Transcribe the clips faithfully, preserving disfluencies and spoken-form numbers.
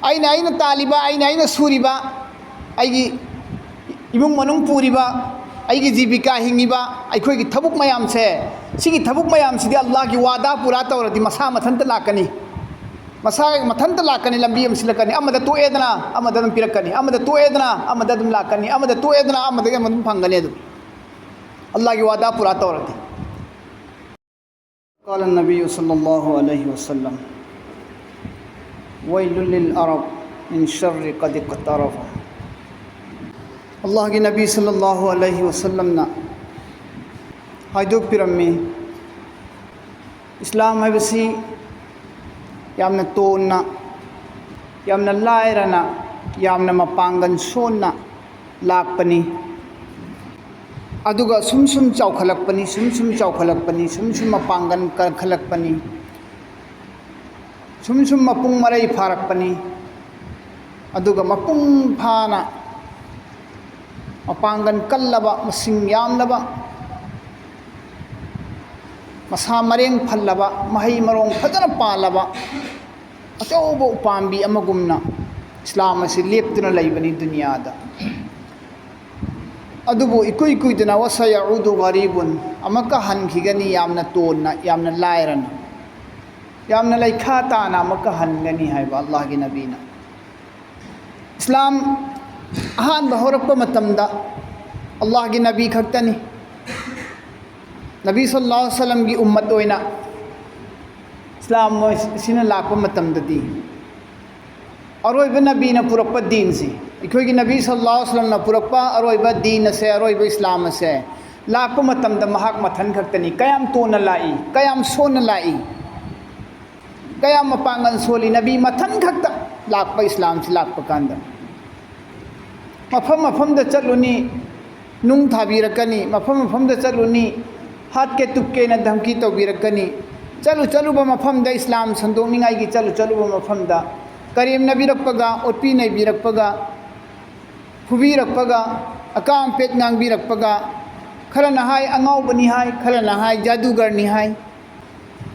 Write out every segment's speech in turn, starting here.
ꯑꯩꯅ ꯑꯩꯅ ꯇꯥꯜꯂꯤꯕ, ꯑꯩꯅ ꯑꯩꯅ ꯁꯨꯔꯤꯕ, ꯑꯩꯒꯤ ꯏꯃꯨꯡ ꯃꯅꯨꯡ ꯄꯨꯔꯤꯕ, ꯑꯩꯒꯤ ꯖꯤꯕꯤꯀꯥ ꯍꯤꯡꯉꯤꯕ, ꯑꯩꯈꯣꯏꯒꯤ ꯊꯕꯛ ꯃꯌꯥꯝꯁꯦ, ꯁꯤꯒꯤ ꯊꯕꯛ ꯃꯌꯥꯝꯁꯤꯗꯤ ꯑꯜꯂꯥꯍꯒꯤ ꯋꯥꯗꯥ ꯄꯨꯔꯥ ꯇꯧꯔꯗꯤ ꯃꯁꯥ ꯃꯊꯟꯇ ꯂꯥꯛꯀꯅꯤ꯫ ꯃꯁꯥ ꯃꯊꯟꯇ ꯂꯥꯛꯀꯅꯤ, ꯂꯝꯕꯤ ꯑꯃ ꯁꯤꯜꯂꯛꯀꯅꯤ, ꯑꯃꯗ ꯇꯣꯛꯑꯦꯗꯅ ꯑꯃꯗ ꯑꯗꯨꯝ ꯄꯤꯔꯛꯀꯅꯤ, ꯑꯃꯗ ꯇꯣꯛꯑꯦꯗꯅ ꯑꯃꯗ ꯑꯗꯨꯝ ꯂꯥꯛꯀꯅꯤ, ꯑꯃꯗ ꯇꯣꯛꯑꯦꯗꯅ ꯑꯃꯗꯒꯤ ꯑꯃ ꯑꯗꯨꯝ ꯐꯪꯒꯅꯤ꯫ ꯑꯗꯨꯝ ꯑꯜꯂꯥꯍꯒꯤ ꯋꯥꯗꯥ ꯄꯨꯔꯥ ꯇꯧꯔꯗꯤ꯫ قال النبي صلى الله عليه وسلم: ويل للعرب من شر قد اقترف. ꯑꯜꯂꯥꯍꯒꯤ ꯅꯕꯤ ꯁꯜꯂꯜꯂꯥꯍꯨ ꯑꯂꯩꯍꯤ ꯋꯁꯜꯂꯝꯅ ꯍꯥꯏꯗꯣꯛꯄꯤꯔꯝꯃꯤ, ꯏꯁꯂꯥꯝ ꯍꯥꯏꯕꯁꯤ ꯌꯥꯝꯅ ꯇꯣꯟꯅ, ꯌꯥꯝꯅ ꯂꯥꯏꯔꯅ, ꯌꯥꯝꯅ ꯃꯄꯥꯡꯒꯜ ꯁꯣꯟꯅ ꯂꯥꯛꯄꯅꯤ꯫ ꯑꯗꯨꯒ ꯁꯨꯝ ꯁꯨꯝ ꯆꯥꯎꯈꯠꯂꯛꯄꯅꯤ, ꯁꯨꯝ ꯁꯨꯝ ꯆꯥꯎꯈꯠꯂꯛꯄꯅꯤ, ꯁꯨꯝ ꯁꯨꯝ ꯃꯄꯥꯡꯒꯜ ꯀꯟꯈꯠꯂꯛꯄꯅꯤ, ꯁꯨꯝ ꯁꯨꯝ ꯃꯄꯨꯡ ꯃꯔꯩ ꯐꯥꯔꯛꯄꯅꯤ꯫ ꯑꯗꯨꯒ ꯃꯄꯨꯡ ꯐꯥꯅ ꯃꯄꯥꯡꯒꯜ ꯀꯜꯂꯕ, ꯃꯁꯤꯡ ꯌꯥꯝꯂꯕ, ꯃꯁꯥ ꯃꯔꯦꯡ ꯐꯜꯂꯕ, ꯃꯍꯩ ꯃꯔꯣꯡ ꯐꯖꯅ ꯄꯥꯜꯂꯕ ꯑꯆꯧꯕ ꯎꯄꯥꯝꯕꯤ ꯑꯃꯒꯨꯝꯅ ꯏꯁꯂꯥꯝ ꯑꯁꯤ ꯂꯦꯞꯇꯨꯅ ꯂꯩꯕꯅꯤ ꯗꯨꯅꯤꯌꯥꯗ꯫ ꯑꯗꯨꯕꯨ ꯏꯀꯨꯏ ꯀꯨꯏꯗꯅ "ꯋꯁꯌꯎꯗꯨ ꯒꯔꯤꯕꯨꯟ", ꯑꯃꯨꯛꯀ ꯍꯟꯈꯤꯒꯅꯤ ꯌꯥꯝꯅ ꯇꯣꯟꯅ, ꯌꯥꯝꯅ ꯂꯥꯏꯔꯅ, ꯌꯥꯝꯅ ꯂꯩꯈꯥ ꯇꯥꯅ ꯑꯃꯨꯛꯀ ꯍꯟꯒꯅꯤ ꯍꯥꯏꯕ ꯑꯜꯂꯥꯍꯒꯤ ꯅꯕꯤꯅ꯫ ꯏꯁꯂꯥꯝ ꯑꯍꯥꯟꯕ ꯍꯧꯔꯛꯄ ꯃꯇꯝꯗ ꯑꯜꯂꯥꯍꯒꯤ ꯅꯕꯤ ꯈꯛꯇꯅꯤ꯫ ꯅꯕꯤ ꯁꯜꯂꯜꯂꯥꯍꯨ ꯑꯂꯩꯍꯤ ꯋꯁꯜꯂꯝꯒꯤ ꯎꯝꯃꯠ ꯑꯣꯏꯅ ꯏꯁꯂꯥꯝ ꯑꯁꯤꯅ ꯂꯥꯛꯄ ꯃꯇꯝꯗꯗꯤ, ꯑꯔꯣꯏꯕ ꯅꯕꯤꯅ ꯄꯨꯔꯛꯄ ꯗꯤꯟꯁꯤ, ꯑꯩꯈꯣꯏꯒꯤ ꯅꯕꯤ ꯁꯜꯂꯜꯂꯥꯍꯨ ꯑꯂꯩꯍꯤ ꯋꯁꯜꯂꯝꯅ ꯄꯨꯔꯛꯄ ꯑꯔꯣꯏꯕ ꯗꯤꯟ ꯑꯁꯦ, ꯑꯔꯣꯏꯕ ꯏꯁꯂꯥꯝ ꯑꯁꯦ ꯂꯥꯛꯄ ꯃꯇꯝꯗ ꯃꯍꯥꯛ ꯃꯊꯟ ꯈꯛꯇꯅꯤ꯫ ꯀꯌꯥꯝ ꯇꯣꯟꯅ ꯂꯥꯛꯏ, ꯀꯌꯥꯝ ꯁꯣꯟꯅ ꯂꯥꯛꯏ, ꯀꯌꯥꯝ ꯃꯄꯥꯡꯒꯜ ꯁꯣꯜꯂꯤ! ꯅꯕꯤ ꯃꯊꯟ ꯈꯛꯇ ꯂꯥꯛꯄ, ꯏꯁꯂꯥꯝꯁꯤ ꯂꯥꯛꯄ ꯀꯥꯟꯗ ꯃꯐꯝ ꯃꯐꯝꯗ ꯆꯠꯂꯨꯅꯤ, ꯅꯨꯡ ꯊꯥꯕꯤꯔꯛꯀꯅꯤ, ꯃꯐꯝ ꯃꯐꯝꯗ ꯆꯠꯂꯨꯅꯤ, ꯍꯥꯠꯀꯦ ꯇꯨꯞꯀꯦꯅ ꯙꯝꯀꯤ ꯇꯧꯕꯤꯔꯛꯀꯅꯤ꯫ ꯆꯠꯂꯨ ꯆꯠꯂꯨꯕ ꯃꯐꯝꯗ, ꯏꯁꯂꯥꯝ ꯁꯟꯗꯣꯛꯅꯤꯡꯉꯥꯏꯒꯤ ꯆꯠꯂꯨ ꯆꯠꯂꯨꯕ ꯃꯐꯝꯗ ꯀꯔꯦꯝꯅꯕꯤꯔꯛꯄꯒ, ꯑꯣꯠꯄꯤ ꯅꯩꯕꯤꯔꯛꯄꯒ, ꯐꯨꯕꯤꯔꯛꯄꯒ, ꯑꯀꯥꯝ ꯑꯄꯦꯠ ꯉꯥꯡꯕꯤꯔꯛꯄꯒ, ꯈꯔꯅ ꯍꯥꯏ ꯑꯉꯥꯎꯕꯅꯤ ꯍꯥꯏ, ꯈꯔꯅ ꯍꯥꯏ ꯖꯥꯗꯨꯒꯔꯅꯤ ꯍꯥꯏ꯫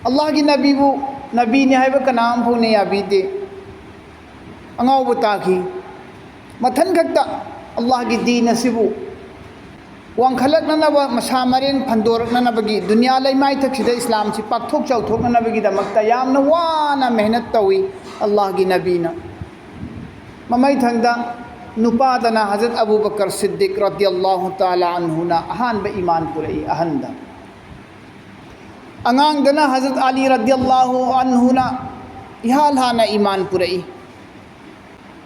ꯑꯜꯂꯥꯍꯒꯤ ꯅꯕꯤꯕꯨ ꯅꯕꯤꯅꯤ ꯍꯥꯏꯕ ꯀꯅꯥ ꯑꯃ ꯐꯥꯎꯅ ꯌꯥꯕꯤꯗꯦ꯫ ꯑꯉꯥꯎꯕ ꯇꯥꯈꯤ꯫ ꯃꯊꯟ ꯈꯛꯇ ꯑꯜꯂꯥꯍꯒꯤ ꯗꯤꯟ ꯑꯁꯤꯕꯨ ꯋꯥꯡꯈꯠꯂꯛꯅꯅꯕ, ꯃꯁꯥ ꯃꯔꯦꯡ ꯐꯟꯗꯣꯔꯛꯅꯅꯕꯒꯤ, ꯗꯨꯅꯤꯌꯥ ꯂꯩꯃꯥꯏꯊꯛꯁꯤꯗ ꯏꯁꯂꯥꯝꯁꯤ ꯄꯥꯛꯊꯣꯛ ꯆꯥꯎꯊꯣꯛꯅꯅꯕꯒꯤꯗꯃꯛꯇ ꯌꯥꯝꯅ ꯋꯥꯅ ꯃꯦꯍꯅꯠ ꯇꯧꯏ ꯑꯜꯂꯥꯍꯒꯤ ꯅꯕꯤꯅ꯫ ꯃꯃꯩꯊꯪꯗ ꯅꯨꯄꯥꯗꯅ ꯍꯖꯔꯠ ꯑꯕꯨ ꯕꯀꯔ ꯁꯤꯗꯤꯛ ꯔꯗꯤꯌꯜꯂꯥꯍꯨ ꯇꯥꯂꯥ ꯑꯟꯍꯨꯅ ꯑꯍꯥꯟꯕ ꯏꯃꯥꯟ ꯄꯨꯔꯛꯏ ꯑꯍꯟꯗ꯫ ꯑꯉꯥꯡꯗꯅ ꯍꯖꯔꯠ ꯑꯂꯤ ꯔꯗꯤꯌꯜꯂꯥꯍꯨ ꯑꯟꯍꯨꯅ ꯏꯍꯥꯟ ꯍꯥꯟꯅ ꯏꯃꯥꯟ ꯄꯨꯔꯛꯏ꯫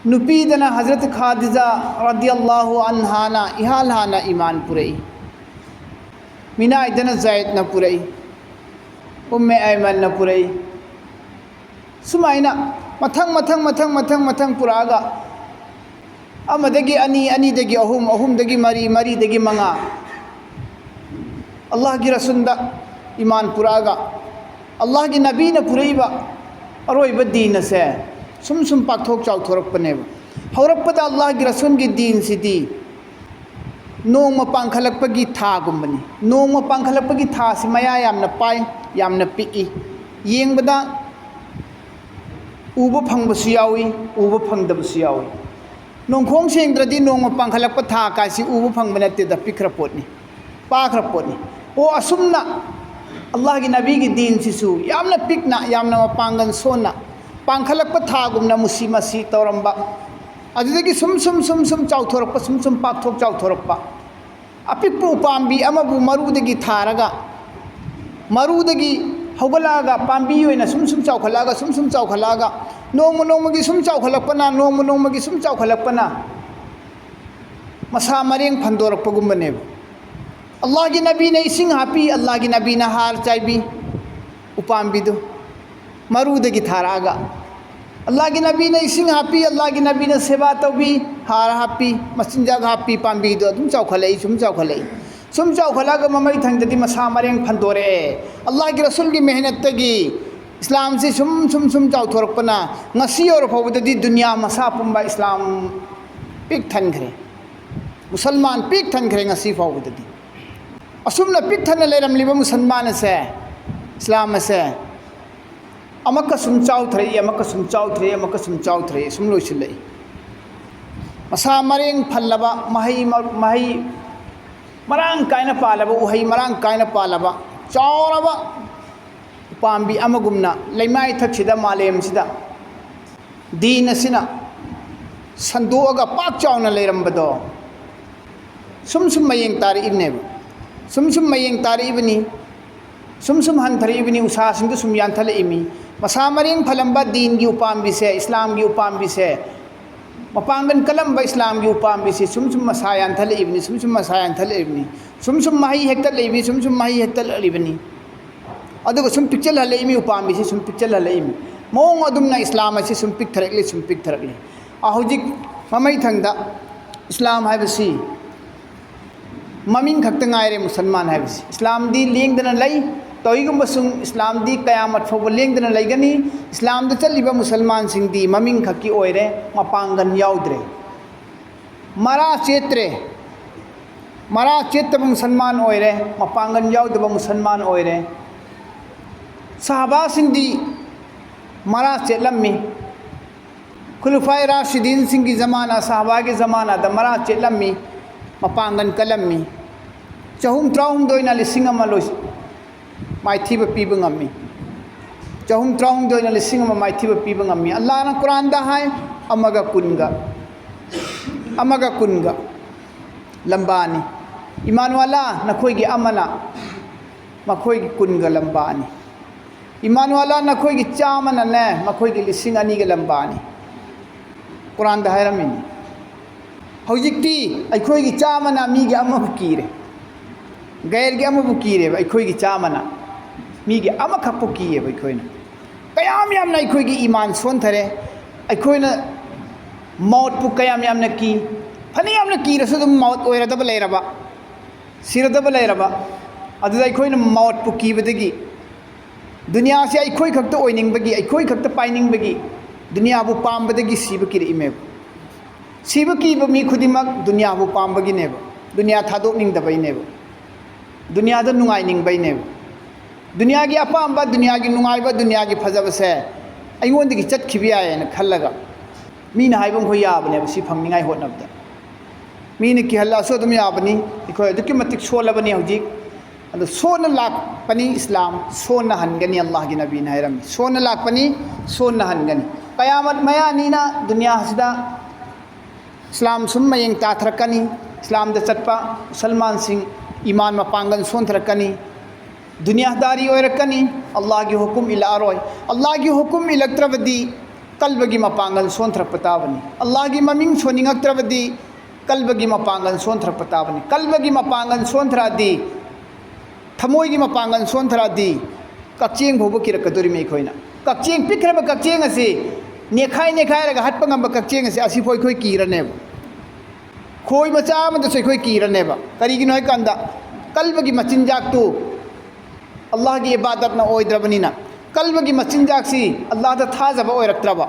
ꯅꯨꯄꯤꯗꯅ ꯍꯖꯔꯠ ꯈꯥꯗꯤꯖꯥ ꯔꯗꯤꯌꯜꯂꯥꯍꯨ ꯑꯟꯍꯥꯅ ꯏꯍꯥꯟ ꯍꯥꯟꯅ ꯏꯃꯥꯟ ꯄꯨꯔꯛꯏ꯫ ꯃꯤꯅꯥꯏꯗꯅ ꯖꯥꯏꯗꯅ ꯄꯨꯔꯛꯏ꯫ ꯎꯝꯃꯦ ꯑꯥꯏꯃꯟꯅ ꯄꯨꯔꯛꯏ꯫ ꯁꯨꯃꯥꯏꯅ ꯃꯊꯪ ꯃꯊꯪ ꯃꯊꯪ ꯃꯊꯪ ꯃꯊꯪ ꯄꯨꯔꯛꯑꯒ, ꯑꯃꯗꯒꯤ ꯑꯅꯤ, ꯑꯅꯤꯗꯒꯤ ꯑꯍꯨꯝ, ꯑꯍꯨꯝꯗꯒꯤ ꯃꯔꯤ, ꯃꯔꯤꯗꯒꯤ ꯃꯉꯥ, ꯑꯜꯂꯥꯍꯒꯤ ꯔꯁꯨꯜꯗ ꯏꯃꯥꯟ ꯄꯨꯔꯛꯑꯒ, ꯑꯜꯂꯥꯍꯒꯤ ꯅꯕꯤꯅ ꯄꯨꯔꯛꯏꯕ ꯑꯔꯣꯏꯕ ꯗꯤꯟ ꯑꯁꯦ ꯁꯨꯝ ꯁꯨꯝ ꯄꯥꯛꯊꯣꯛ ꯆꯥꯎꯊꯣꯔꯛꯄꯅꯦꯕ꯫ ꯍꯧꯔꯛꯄꯗ ꯑꯜꯂꯥꯍꯒꯤ ꯔꯁꯨꯜꯒꯤ ꯗꯤꯟꯁꯤꯗꯤ ꯅꯣꯡꯃ ꯄꯥꯡꯈꯠꯂꯛꯄꯒꯤ ꯊꯥꯒꯨꯝꯕꯅꯤ꯫ ꯅꯣꯡꯃ ꯄꯥꯡꯈꯠꯂꯛꯄꯒꯤ ꯊꯥꯁꯤ ꯃꯌꯥ ꯌꯥꯝꯅ ꯄꯥꯏ, ꯌꯥꯝꯅ ꯄꯤꯛꯏ꯫ ꯌꯦꯡꯕꯗ ꯎꯕ ꯐꯪꯕꯁꯨ ꯌꯥꯎꯏ, ꯎꯕ ꯐꯪꯗꯕꯁꯨ ꯌꯥꯎꯏ꯫ ꯅꯣꯡꯈꯣꯡ ꯁꯦꯡꯗ꯭ꯔꯗꯤ ꯅꯣꯡꯃ ꯄꯥꯡꯈꯠꯂꯛꯄ ꯊꯥ ꯀꯥꯏꯁꯤ ꯎꯕ ꯐꯪꯕ ꯅꯠꯇꯦꯗ, ꯄꯤꯛꯈ꯭ꯔ ꯄꯣꯠꯅꯤ, ꯄꯥꯈ꯭ꯔ ꯄꯣꯠꯅꯤ꯫ ꯑꯣ, ꯑꯁꯨꯝꯅ ꯑꯜꯂꯥꯍꯒꯤ ꯅꯕꯤꯒꯤ ꯗꯤꯟꯁꯤꯁꯨ ꯌꯥꯝꯅ ꯄꯤꯛꯅ, ꯌꯥꯝꯅ ꯃꯄꯥꯡꯒꯜ ꯁꯣꯟꯅ, ꯄꯥꯡꯈꯠꯂꯛꯄ ꯊꯥꯒꯨꯝꯅ ꯃꯨꯁꯤ ꯃꯁꯤ ꯇꯧꯔꯝꯕ, ꯑꯗꯨꯗꯒꯤ ꯁꯨꯝ ꯁꯨꯝ ꯁꯨꯝ ꯁꯨꯝ ꯆꯥꯎꯊꯣꯔꯛꯄ, ꯁꯨꯝ ꯁꯨꯝ ꯄꯥꯛꯊꯣꯛ ꯆꯥꯎꯊꯣꯔꯛꯄ꯫ ꯑꯄꯤꯛꯄ ꯎꯄꯥꯝꯕꯤ ꯑꯃꯕꯨ ꯃꯔꯨꯗꯒꯤ ꯊꯥꯔꯒ, ꯃꯔꯨꯗꯒꯤ ꯍꯧꯒꯠꯂꯛꯑꯒ ꯄꯥꯝꯕꯤ ꯑꯣꯏꯅ ꯁꯨꯝ ꯁꯨꯝ ꯆꯥꯎꯈꯠꯂꯛꯑꯒ, ꯁꯨꯝ ꯁꯨꯝ ꯆꯥꯎꯈꯠꯂꯛꯑꯒ, ꯅꯣꯡꯃ ꯅꯣꯡꯃꯒꯤ ꯁꯨꯝ ꯆꯥꯎꯈꯠꯂꯛꯄꯅ, ꯅꯣꯡꯃ ꯅꯣꯡꯃꯒꯤ ꯁꯨꯝ ꯆꯥꯎꯈꯠꯂꯛꯄꯅ ꯃꯁꯥ ꯃꯔꯦꯡ ꯐꯟꯗꯣꯔꯛꯄꯒꯨꯝꯕꯅꯦꯕ꯫ ꯑꯜꯂꯥꯍꯒꯤ ꯅꯕꯤꯅ ꯏꯁꯤꯡ ꯍꯥꯞꯄꯤ, ꯑꯜꯂꯥꯍꯒꯤ ꯅꯕꯤꯅ ꯍꯥꯔ ꯆꯥꯏꯕꯤ ꯎꯄꯥꯝꯕꯤꯗꯨ꯫ ꯃꯔꯨꯗꯒꯤ ꯊꯥꯔꯛꯑꯒ, ꯑꯜꯂꯥꯍꯒꯤ ꯅꯕꯤꯅ ꯏꯁꯤꯡ ꯍꯥꯞꯄꯤ, ꯑꯜꯂꯥꯍꯒꯤ ꯅꯕꯤꯅ ꯁꯦꯕꯥ ꯇꯧꯕꯤ, ꯍꯥꯔ ꯍꯥꯞꯄꯤ, ꯃꯆꯤꯟꯖꯥꯛ ꯍꯥꯞꯄꯤ, ꯄꯥꯝꯕꯤꯗꯨ ꯑꯗꯨꯝ ꯆꯥꯎꯈꯠꯂꯛꯏ, ꯁꯨꯝ ꯆꯥꯎꯈꯠꯂꯛꯏ꯫ ꯁꯨꯝ ꯆꯥꯎꯈꯠꯂꯛꯑꯒ ꯃꯃꯩ ꯊꯪꯗꯗꯤ ꯃꯁꯥ ꯃꯔꯦꯡ ꯐꯟꯗꯣꯔꯛꯑꯦ꯫ ꯑꯜꯂꯥꯍꯒꯤ ꯔꯁꯨꯜꯒꯤ ꯃꯦꯍꯅꯠꯇꯒꯤ ꯏꯁꯂꯥꯝꯁꯤ ꯁꯨꯝ ꯁꯨꯝ ꯁꯨꯝ ꯆꯥꯎꯊꯣꯔꯛꯄꯅ ꯉꯁꯤ ꯌꯧꯔ ꯐꯥꯎꯕꯗꯗꯤ ꯗꯨꯅꯤꯌꯥ ꯃꯁꯥ ꯄꯨꯝꯕ ꯏꯁꯂꯥꯝ ꯄꯤꯛ ꯊꯟꯈ꯭ꯔꯦ, ꯃꯨꯁꯜꯃꯥꯟ ꯄꯤꯛ ꯊꯟꯈ꯭ꯔꯦ ꯉꯁꯤ ꯐꯥꯎꯕꯗꯗꯤ꯫ ꯑꯁꯨꯝꯅ ꯄꯤꯛ ꯊꯟꯅ ꯂꯩꯔꯝꯂꯤꯕ ꯃꯨꯁꯜꯃꯥꯟ ꯑꯁꯦ, ꯏꯁꯂꯥꯝ ꯑꯁꯦ ꯑꯃꯨꯛꯀ ꯁꯨꯝ ꯆꯥꯎꯊꯔꯛꯏ, ꯑꯃꯨꯛꯀ ꯁꯨꯝ ꯆꯥꯎꯊꯔꯛꯏ, ꯑꯃꯨꯛꯀ ꯁꯨꯝ ꯆꯥꯎꯊꯔꯛꯏ, ꯁꯨꯝ ꯂꯣꯏꯁꯤꯜꯂꯛꯏ꯫ ꯃꯁꯥ ꯃꯔꯦꯡ ꯐꯜꯂꯕ, ꯃꯍꯩ ꯃ-, ꯃꯍꯩ ꯃꯔꯥꯡ ꯀꯥꯏꯅ ꯄꯥꯜꯂꯕ, ꯎꯍꯩ ꯃꯔꯥꯡ ꯀꯥꯏꯅ ꯄꯥꯜꯂꯕ, ꯆꯥꯎꯔꯕ ꯎꯄꯥꯝꯕꯤ ꯑꯃꯒꯨꯝꯅ ꯂꯩꯃꯥꯏ ꯊꯛꯁꯤꯗ, ꯃꯥꯂꯦꯝꯁꯤꯗ ꯗꯤꯟ ꯑꯁꯤꯅ ꯁꯟꯗꯣꯛꯑꯒ ꯄꯥꯛ ꯆꯥꯎꯅ ꯂꯩꯔꯝꯕꯗꯣ ꯁꯨꯝ ꯁꯨꯝ ꯃꯌꯦꯡ ꯇꯥꯔꯛꯏꯕꯅꯦꯕ꯫ ꯁꯨꯝ ꯁꯨꯝ ꯃꯌꯦꯡ ꯇꯥꯔꯛꯏꯕꯅꯤ꯫ ꯁꯨꯝ ꯁꯨꯝ ꯍꯟꯊꯔꯛꯏꯕꯅꯤ꯫ ꯎꯁꯥꯁꯤꯡꯗꯨ ꯁꯨꯝ ꯌꯥꯟꯊꯠꯂꯛꯏꯃꯤ꯫ ꯃꯁꯥ ꯃꯔꯦꯡ ꯐꯜꯂꯝꯕ ꯗꯤꯟꯒꯤ ꯎꯄꯥꯝꯕꯤꯁꯦ, ꯏꯁꯂꯥꯝꯒꯤ ꯎꯄꯥꯝꯕꯤꯁꯦ, ꯃꯄꯥꯡꯒꯜ ꯀꯜꯂꯝꯕ ꯏꯁꯂꯥꯝꯒꯤ ꯎꯄꯥꯝꯕꯤꯁꯦ ꯁꯨꯝ ꯁꯨꯝ ꯃꯁꯥ ꯌꯥꯟꯊꯠꯂꯛꯏꯕꯅꯤ, ꯁꯨꯝ ꯁꯨꯝ ꯃꯁꯥ ꯌꯥꯟꯊꯠꯂꯛꯏꯕꯅꯤ, ꯁꯨꯝ ꯁꯨꯝ ꯃꯍꯩ ꯍꯦꯛꯇꯠꯂꯛꯏꯕꯅꯤ, ꯁꯨꯝ ꯁꯨꯝ ꯃꯍꯩ ꯍꯦꯛꯇꯠꯂꯛꯂꯤꯕꯅꯤ꯫ ꯑꯗꯨꯒ ꯁꯨꯝ ꯄꯤꯛꯆꯜꯍꯜꯂꯛꯏꯃꯤ, ꯎꯄꯥꯝꯕꯤꯁꯤ ꯁꯨꯝ ꯄꯤꯛꯆꯜꯍꯜꯂꯛꯏꯃꯤ꯫ ꯃꯑꯣꯡ ꯑꯗꯨꯝꯅ ꯏꯁꯂꯥꯝ ꯑꯁꯤ ꯁꯨꯝ ꯄꯤꯛꯊꯔꯛꯂꯤ, ꯁꯨꯝ ꯄꯤꯛꯊꯔꯛꯂꯤ꯫ ꯑ, ꯍꯧꯖꯤꯛ ꯃꯃꯩꯊꯪꯗ ꯏꯁꯂꯥꯝ ꯍꯥꯏꯕꯁꯤ ꯃꯃꯤꯡ ꯈꯛꯇ ꯉꯥꯏꯔꯦ, ꯃꯨꯁꯜꯃꯥꯟ ꯍꯥꯏꯕꯁꯤ꯫ ꯏꯁꯂꯥꯝꯗꯤ ꯂꯦꯡꯗꯅ ꯂꯩ꯫ ꯇꯧꯏꯒꯨꯝꯕꯁꯨꯡ ꯏꯁꯂꯥꯝꯗꯤ ꯀꯌꯥꯃꯠ ꯐꯥꯎꯕ ꯂꯦꯡꯗꯅ ꯂꯩꯒꯅꯤ꯫ ꯏꯁꯂꯥꯝꯗ ꯆꯠꯂꯤꯕ ꯃꯨꯁꯜꯃꯥꯟꯁꯤꯡꯗꯤ ꯃꯃꯤꯡ ꯈꯛꯀꯤ ꯑꯣꯏꯔꯦ, ꯃꯄꯥꯡꯒꯜ ꯌꯥꯎꯗ꯭ꯔꯦ꯫ ꯃꯔꯥ ꯆꯦꯠꯇ꯭ꯔꯦ꯫ ꯃꯔꯥ ꯆꯦꯠꯇꯕ ꯃꯨꯁꯜꯃꯥꯟ ꯑꯣꯏꯔꯦ, ꯃꯄꯥꯡꯒꯜ ꯌꯥꯎꯗꯕ ꯃꯨꯁꯜꯃꯥꯟ ꯑꯣꯏꯔꯦ꯫ ꯁꯍꯥꯕꯥꯁꯤꯡꯗꯤ ꯃꯔꯥ ꯆꯦꯠꯂꯝꯃꯤ꯫ ꯈꯨꯂꯨꯐꯥꯏ ꯔꯥꯁꯤꯗꯤꯟꯁꯤꯡꯒꯤ ꯖꯃꯥꯅꯥ, ꯁꯍꯥꯕꯥꯒꯤ ꯖꯃꯥꯅꯥꯗ ꯃꯔꯥ ꯆꯦꯠꯂꯝꯃꯤ, ꯃꯄꯥꯡꯒꯜ ꯀꯜꯂꯝꯃꯤ꯫ ꯆꯍꯨꯝ ꯇꯔꯥꯍꯨꯝꯗꯣꯏꯅ ꯂꯤꯁꯤꯡ ꯑꯃ ꯂꯣꯏ-, ꯃꯥꯏꯊꯤꯕ ꯄꯤꯕ ꯉꯝꯃꯤ꯫ ꯆꯍꯨꯝ ꯇꯔꯥꯍꯨꯝꯗꯣꯏꯅ ꯂꯤꯁꯤꯡ ꯑꯃ ꯃꯥꯏꯊꯤꯕ ꯄꯤꯕ ꯉꯝꯃꯤ꯫ ꯑꯜꯂꯥꯍꯅ ꯀꯨꯔꯥꯟꯗ ꯍꯥꯏ, "ꯑꯃꯒ ꯀꯨꯟꯒ, ꯑꯃꯒ ꯀꯨꯟꯒ ꯂꯝꯕꯥꯅꯤ꯫ ꯏꯃꯥꯅꯨꯋꯥꯂꯥ, ꯅꯈꯣꯏꯒꯤ ꯑꯃꯅ ꯃꯈꯣꯏꯒꯤ ꯀꯨꯟꯒ ꯂꯝꯕꯥꯅꯤ꯫ ꯏꯃꯥꯅꯨꯋꯥꯂꯥ, ꯅꯈꯣꯏꯒꯤ ꯆꯥꯝꯃꯅꯅꯦ, ꯃꯈꯣꯏꯒꯤ ꯂꯤꯁꯤꯡ ꯑꯅꯤꯒ ꯂꯝꯕꯥꯅꯤ"꯫ ꯀꯨꯔꯥꯟꯗ ꯍꯥꯏꯔꯝꯃꯤꯅꯤ꯫ ꯍꯧꯖꯤꯛꯇꯤ ꯑꯩꯈꯣꯏꯒꯤ ꯆꯥꯝꯃꯅ ꯃꯤꯒꯤ ꯑꯃꯕꯨ ꯀꯤꯔꯦ꯫ ꯒꯩꯔꯒꯤ ꯑꯃꯕꯨ ꯀꯤꯔꯦꯕ, ꯑꯩꯈꯣꯏꯒꯤ ꯆꯥꯝꯃꯅ ꯃꯤꯒꯤ ꯑꯃꯈꯛꯄꯨ ꯀꯤꯌꯦꯕ ꯑꯩꯈꯣꯏꯅ꯫ ꯀꯌꯥꯝ ꯌꯥꯝꯅ ꯑꯩꯈꯣꯏꯒꯤ ꯏꯃꯥꯟ ꯁꯣꯟꯊꯔꯦ꯫ ꯑꯩꯈꯣꯏꯅ ꯃꯧꯠꯄꯨ ꯀꯌꯥꯝ ꯌꯥꯝꯅ ꯀꯤ꯫ ꯐꯅ ꯌꯥꯝꯅ ꯀꯤꯔꯁꯨ ꯑꯗꯨꯝ ꯃꯧꯠ ꯑꯣꯏꯔꯗꯕ ꯂꯩꯔꯕ, ꯁꯤꯔꯗꯕ ꯂꯩꯔꯕ꯫ ꯑꯗꯨꯗ ꯑꯩꯈꯣꯏꯅ ꯃꯧꯠꯄꯨ ꯀꯤꯕꯗꯒꯤ, ꯗꯨꯅꯤꯌꯥꯁꯤ ꯑꯩꯈꯣꯏ ꯈꯛꯇ ꯑꯣꯏꯅꯤꯡꯕꯒꯤ, ꯑꯩꯈꯣꯏ ꯈꯛꯇ ꯄꯥꯏꯅꯤꯡꯕꯒꯤ, ꯗꯨꯅꯤꯌꯥꯕꯨ ꯄꯥꯝꯕꯗꯒꯤ ꯁꯤꯕ ꯀꯤꯔꯛꯏꯃꯦꯕ꯫ ꯁꯤꯕ ꯀꯤꯕ ꯃꯤ ꯈꯨꯗꯤꯡꯃꯛ ꯗꯨꯅꯤꯌꯥꯕꯨ ꯄꯥꯝꯕꯒꯤꯅꯦꯕ, ꯗꯨꯅꯤꯌꯥ ꯊꯥꯗꯣꯛꯅꯤꯡꯗꯕꯩꯅꯦꯕ, ꯗꯨꯅꯤꯌꯥꯗ ꯅꯨꯡꯉꯥꯏꯅꯤꯡꯕꯩꯅꯦꯕ꯫ ꯗꯨꯅꯤꯌꯥꯒꯤ ꯑꯄꯥꯝꯕ, ꯗꯨꯅꯤꯌꯥꯒꯤ ꯅꯨꯡꯉꯥꯏꯕ, ꯗꯨꯅꯤꯌꯥꯒꯤ ꯐꯖꯕꯁꯦ ꯑꯩꯉꯣꯟꯗꯒꯤ ꯆꯠꯈꯤꯕ ꯌꯥꯏꯌꯦꯅ ꯈꯜꯂꯒ, ꯃꯤꯅ ꯍꯥꯏꯕ ꯃꯈꯣꯏ ꯌꯥꯕꯅꯦꯕ ꯁꯤ ꯐꯪꯅꯤꯡꯉꯥꯏ ꯍꯣꯠꯅꯕꯗ꯫ ꯃꯤꯅ ꯀꯤꯍꯜꯂꯛꯑꯁꯨ ꯑꯗꯨꯝ ꯌꯥꯕꯅꯤ꯫ ꯑꯩꯈꯣꯏ ꯑꯗꯨꯛꯀꯤ ꯃꯇꯤꯛ ꯁꯣꯜꯂꯕꯅꯤ ꯍꯧꯖꯤꯛ꯫ ꯑꯗꯣ ꯁꯣꯟꯅ ꯂꯥꯛꯄꯅꯤ ꯏꯁꯂꯥꯝ, ꯁꯣꯟꯅ ꯍꯟꯒꯅꯤ꯫ ꯑꯜꯂꯥꯍꯒꯤ ꯅꯕꯤꯅ ꯍꯥꯏꯔꯝꯃꯤ, ꯁꯣꯟꯅ ꯂꯥꯛꯄꯅꯤ, ꯁꯣꯟꯅ ꯍꯟꯒꯅꯤ꯫ ꯀꯌꯥꯃꯠ ꯃꯌꯥꯅꯤꯅ ꯗꯨꯅꯤꯌꯥꯁꯤꯗ ꯏꯁꯂꯥꯝ ꯁꯨꯝ ꯃꯌꯦꯡ ꯇꯥꯊꯔꯛꯀꯅꯤ꯫ ꯏꯁꯂꯥꯝꯗ ꯆꯠꯄ ꯃꯨꯁꯜꯃꯥꯟꯁꯤꯡ ꯏꯃꯥꯟ ꯃꯄꯥꯡꯒꯜ ꯁꯣꯟꯊꯔꯛꯀꯅꯤ꯫ ꯗꯨꯅꯤꯌꯥꯗꯥꯔꯤ ꯑꯣꯏꯔꯛꯀꯅꯤ꯫ ꯑꯜꯂꯥꯍꯒꯤ ꯍꯨꯀꯨꯝ ꯏꯜꯂꯛꯑꯔꯣꯏ꯫ ꯑꯜꯂꯥꯍꯒꯤ ꯍꯨꯀꯨꯝ ꯏꯜꯂꯛꯇ꯭ꯔꯕꯗꯤ ꯀꯜꯕꯒꯤ ꯃꯄꯥꯡꯒꯜ ꯁꯣꯟꯊꯔꯛꯄ ꯇꯥꯕꯅꯤ꯫ ꯑꯜꯂꯥꯍꯒꯤ ꯃꯃꯤꯡ ꯁꯣꯟꯅꯤꯡꯉꯛꯇ꯭ꯔꯕꯗꯤ ꯀꯜꯕꯒꯤ ꯃꯄꯥꯡꯒꯜ ꯁꯣꯟꯊꯔꯛꯄ ꯇꯥꯕꯅꯤ꯫ ꯀꯜꯕꯒꯤ ꯃꯄꯥꯡꯒꯜ ꯁꯣꯟꯊꯔꯛꯑꯗꯤ, ꯊꯃꯣꯏꯒꯤ ꯃꯄꯥꯡꯒꯜ ꯁꯣꯟꯊꯔꯛꯑꯗꯤ ꯀꯛꯆꯦꯡ ꯐꯥꯎꯕ ꯀꯤꯔꯛꯀꯗꯣꯔꯤꯃꯤ ꯑꯩꯈꯣꯏꯅ꯫ ꯀꯛꯆꯦꯡ, ꯄꯤꯛꯈ꯭ꯔꯕ ꯀꯛꯆꯦꯡ ꯑꯁꯤ ꯅꯦꯈꯥꯏ ꯅꯦꯈꯥꯏꯔꯒ ꯍꯠꯄ ꯉꯝꯕ ꯀꯛꯆꯦꯡ ꯑꯁꯤ, ꯑꯁꯤꯐꯥꯎ ꯑꯩꯈꯣꯏ ꯀꯤꯔꯅꯦꯕ꯫ ꯈꯣꯏ ꯃꯆꯥ ꯑꯃꯗꯁꯨ ꯑꯩꯈꯣꯏ ꯀꯤꯔꯅꯦꯕ꯫ ꯀꯔꯤꯒꯤꯅꯣ ꯍꯥꯏꯀꯥꯟꯗ, ꯀꯜꯕꯒꯤ ꯃꯆꯤꯟꯖꯥꯛꯇꯨ ꯑꯜꯂꯥꯍꯒꯤ ꯏꯕꯥꯗꯠꯅ ꯑꯣꯏꯗ꯭ꯔꯕꯅꯤꯅ, ꯀꯜꯕꯒꯤ ꯃꯆꯤꯟꯖꯥꯛꯁꯤ ꯑꯜꯂꯥꯍꯗ ꯊꯥꯖꯕ ꯑꯣꯏꯔꯛꯇ꯭ꯔꯕ,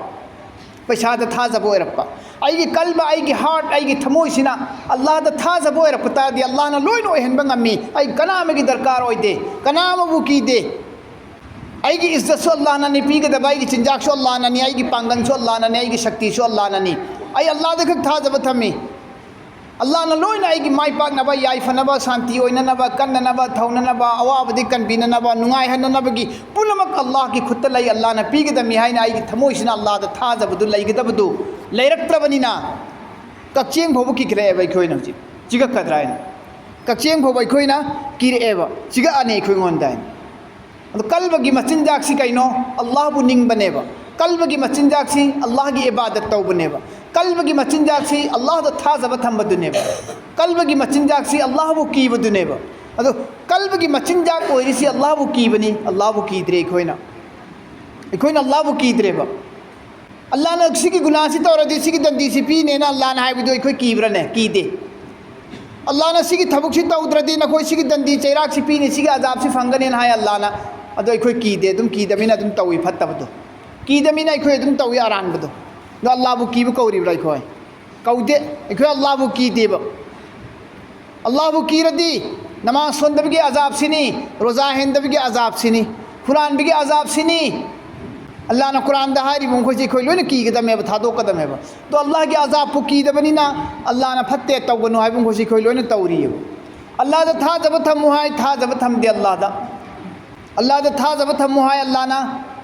ꯄꯩꯁꯥꯗ ꯊꯥꯖꯕ ꯑꯣꯏꯔꯛꯄ꯫ ꯑꯩꯒꯤ ꯀꯜꯕ, ꯑꯩꯒꯤ heart, ꯑꯩꯒꯤ ꯊꯃꯣꯏꯁꯤꯅ ꯑꯜꯂꯥꯍꯗ ꯊꯥꯖꯕ ꯑꯣꯏꯔꯛꯄ ꯇꯥꯔꯗꯤ, ꯑꯜꯂꯥꯍꯅ ꯂꯣꯏꯅ ꯑꯣꯏꯍꯟꯕ ꯉꯝꯃꯤ꯫ ꯑꯩ ꯀꯅꯥ ꯑꯃꯒꯤ ꯗꯔꯀꯥꯔ ꯑꯣꯏꯗꯦ, ꯀꯅꯥ ꯑꯃꯕꯨ ꯀꯤꯗꯦ꯫ ꯑꯩꯒꯤ ꯏꯖꯠꯁꯨ ꯑꯜꯂꯥꯍꯅꯅꯤ ꯄꯤꯒꯗꯕ, ꯑꯩꯒꯤ ꯆꯤꯟꯖꯥꯛꯁꯨ ꯑꯜꯂꯥꯍꯅꯅꯤ, ꯑꯩꯒꯤ ꯄꯥꯡꯒꯜꯁꯨ ꯑꯜꯂꯥꯍꯅꯅꯤ, ꯑꯩꯒꯤ ꯁꯛꯇꯤꯁꯨ ꯑꯜꯂꯥꯍꯅꯅꯤ꯫ ꯑꯩ ꯑꯜꯂꯥꯍꯗ ꯈꯛ ꯊꯥꯖꯕ ꯊꯝꯃꯤ꯫ ꯑꯜꯂꯥꯍꯅ ꯂꯣꯏꯅ ꯑꯩꯒꯤ ꯃꯥꯏ ꯄꯥꯛꯅꯕ, ꯌꯥꯏꯐꯅꯕ, ꯁꯥꯟꯇꯤ ꯑꯣꯏꯅꯅꯕ, ꯀꯟꯅꯅꯕ, ꯊꯧꯅꯅꯕ, ꯑꯋꯥꯕꯗꯤ ꯀꯟꯕꯤꯅꯅꯕ, ꯅꯨꯡꯉꯥꯏꯍꯟꯅꯅꯕꯒꯤ ꯄꯨꯝꯅꯃꯛ ꯑꯜꯂꯥꯍꯒꯤ ꯈꯨꯠꯇ ꯂꯩ꯫ ꯑꯜꯂꯥꯍꯅ ꯄꯤꯒꯗꯕꯅꯤ ꯍꯥꯏꯅ ꯑꯩꯒꯤ ꯊꯃꯣꯏꯁꯤꯅ ꯑꯜꯂꯥꯍꯗ ꯊꯥꯖꯕꯗꯨ ꯂꯩꯒꯗꯕꯗꯨ ꯂꯩꯔꯛꯇ꯭ꯔꯕꯅꯤꯅ, ꯀꯛꯆꯦꯡ ꯐꯥꯎꯕ ꯀꯤꯈꯠꯂꯛꯑꯦꯕ ꯑꯩꯈꯣꯏꯅ ꯍꯧꯖꯤꯛ꯫ ꯆꯤꯛꯂꯛꯀꯗ꯭ꯔꯥ ꯍꯥꯏꯅ꯫ ꯀꯛꯆꯦꯡ ꯐꯥꯎꯕ ꯑꯩꯈꯣꯏꯅ ꯀꯤꯔꯛꯑꯦꯕ, ꯆꯤꯛꯂꯛꯑꯅꯤ ꯑꯩꯈꯣꯏꯉꯣꯟꯗ ꯍꯥꯏꯅ꯫ ꯑꯗꯣ ꯀꯜꯕꯒꯤ ꯃꯆꯤꯟꯖꯥꯛꯁꯤ ꯀꯩꯅꯣ? ꯑꯜꯂꯥꯍꯕꯨ ꯅꯤꯡꯕꯅꯦꯕ꯫ ꯀꯜꯕꯒꯤ ꯃꯆꯤꯟꯖꯥꯛꯁꯤ ꯑꯜꯂꯥꯍꯒꯤ ꯏꯕꯥꯗꯠ ꯇꯧꯕꯅꯦꯕ꯫ ꯀꯜꯕꯒꯤ ꯃꯆꯤꯟꯖꯥꯛꯁꯤ ꯑꯜꯂꯥꯍꯗ ꯊꯥꯖꯕ ꯊꯝꯕꯗꯨꯅꯦꯕ꯫ ꯀꯜꯕꯒꯤ ꯃꯆꯤꯟꯖꯥꯛꯁꯤ ꯑꯜꯂꯥꯍꯕꯨ ꯀꯤꯕꯗꯨꯅꯦꯕ꯫ ꯑꯗꯣ ꯀꯜꯕꯒꯤ ꯃꯆꯤꯟꯖꯥꯛ ꯑꯣꯏꯔꯤꯁꯤ ꯑꯜꯂꯥꯍꯕꯨ ꯀꯤꯕꯅꯤ, ꯑꯜꯂꯥꯍꯕꯨ ꯀꯤꯗ꯭ꯔꯦ ꯑꯩꯈꯣꯏꯅ꯫ ꯑꯩꯈꯣꯏꯅ ꯑꯜꯂꯥꯍꯕꯨ ꯀꯤꯗ꯭ꯔꯦꯕ꯫ ꯑꯜꯂꯥꯍꯅ ꯁꯤꯒꯤ ꯒꯨꯅꯥꯁꯤ ꯇꯧꯔꯗꯤ ꯁꯤꯒꯤ ꯗꯟꯗꯤꯁꯤ ꯄꯤꯅꯦꯅ ꯑꯜꯂꯥꯍꯅ ꯍꯥꯏꯕꯗꯨ ꯑꯩꯈꯣꯏ ꯀꯤꯕ꯭ꯔꯅꯦ? ꯀꯤꯗꯦ꯫ ꯑꯜꯂꯥꯍꯅ ꯁꯤꯒꯤ ꯊꯕꯛꯁꯤ ꯇꯧꯗ꯭ꯔꯗꯤ ꯅꯈꯣꯏ ꯁꯤꯒꯤ ꯗꯟꯗꯤ ꯆꯩꯔꯥꯛꯁꯤ ꯄꯤꯅꯤ, ꯁꯤꯒꯤ ꯑꯖꯥꯕꯁꯤ ꯐꯪꯒꯅꯤꯅ ꯍꯥꯏ ꯑꯜꯂꯥꯍꯅ꯫ ꯑꯗꯣ ꯑꯩꯈꯣꯏ ꯀꯤꯗꯦ, ꯑꯗꯨꯝ ꯀꯤꯗꯃꯤꯅ ꯑꯗꯨꯝ ꯇꯧꯏ ꯐꯠꯇꯕꯗꯣ꯫ ꯀꯤꯗꯃꯤꯅ ꯑꯩꯈꯣꯏ ꯑꯗꯨꯝ ꯇꯧꯏ ꯑꯔꯥꯟꯕꯗꯣ꯫ ꯑꯗꯣ ꯑꯜꯂꯥꯍꯕꯨ ꯀꯤꯕ ꯀꯧꯔꯤꯕ꯭ꯔꯥ ꯑꯩꯈꯣꯏ? ꯀꯧꯗꯦ꯫ ꯑꯩꯈꯣꯏ ꯑꯜꯂꯥꯍꯕꯨ ꯀꯤꯗꯦꯕ꯫ ꯑꯜꯂꯥꯍꯕꯨ ꯀꯤꯔꯗꯤ ꯅꯃꯥꯖ ꯁꯣꯟꯗꯕꯒꯤ ꯑꯖꯥꯕꯁꯤꯅꯤ, ꯔꯣꯖꯥ ꯍꯦꯟꯗꯕꯒꯤ ꯑꯖꯥꯕꯁꯤꯅꯤ, ꯍꯨꯔꯥꯟꯕꯒꯤ ꯑꯖꯥꯕꯁꯤꯅꯤ꯫ ꯑꯜꯂꯥꯍꯅ ꯀꯨꯔꯥꯟꯗ ꯍꯥꯏꯔꯤꯕ ꯃꯈꯣꯏꯁꯤ ꯑꯩꯈꯣꯏ ꯂꯣꯏꯅ ꯀꯤꯒꯗꯕꯅꯦꯕ, ꯊꯥꯗꯣꯛꯀꯗꯕꯅꯦꯕ꯫ ꯑꯗꯣ ꯑꯜꯂꯥꯍꯒꯤ ꯑꯖꯥꯕꯄꯨ ꯀꯤꯗꯕꯅꯤꯅ ꯑꯜꯂꯥꯍꯅ ꯐꯠꯇꯦ ꯇꯧꯒꯅꯨ ꯍꯥꯏꯕ ꯃꯈꯣꯏꯁꯤ ꯑꯩꯈꯣꯏ ꯂꯣꯏꯅ ꯇꯧꯔꯤꯑꯕ꯫ ꯑꯜꯂꯥꯍꯗ ꯊꯥꯖꯕ ꯊꯝꯃꯨ ꯍꯥꯏ, ꯊꯥꯖꯕ ꯊꯝꯗꯦ ꯑꯜꯂꯥꯍꯗ꯫ ꯑꯜꯂꯥꯍꯗ ꯊꯥꯖꯕ ꯊꯝꯃꯨ ꯍꯥꯏ ꯑꯜꯂꯥꯍꯅ,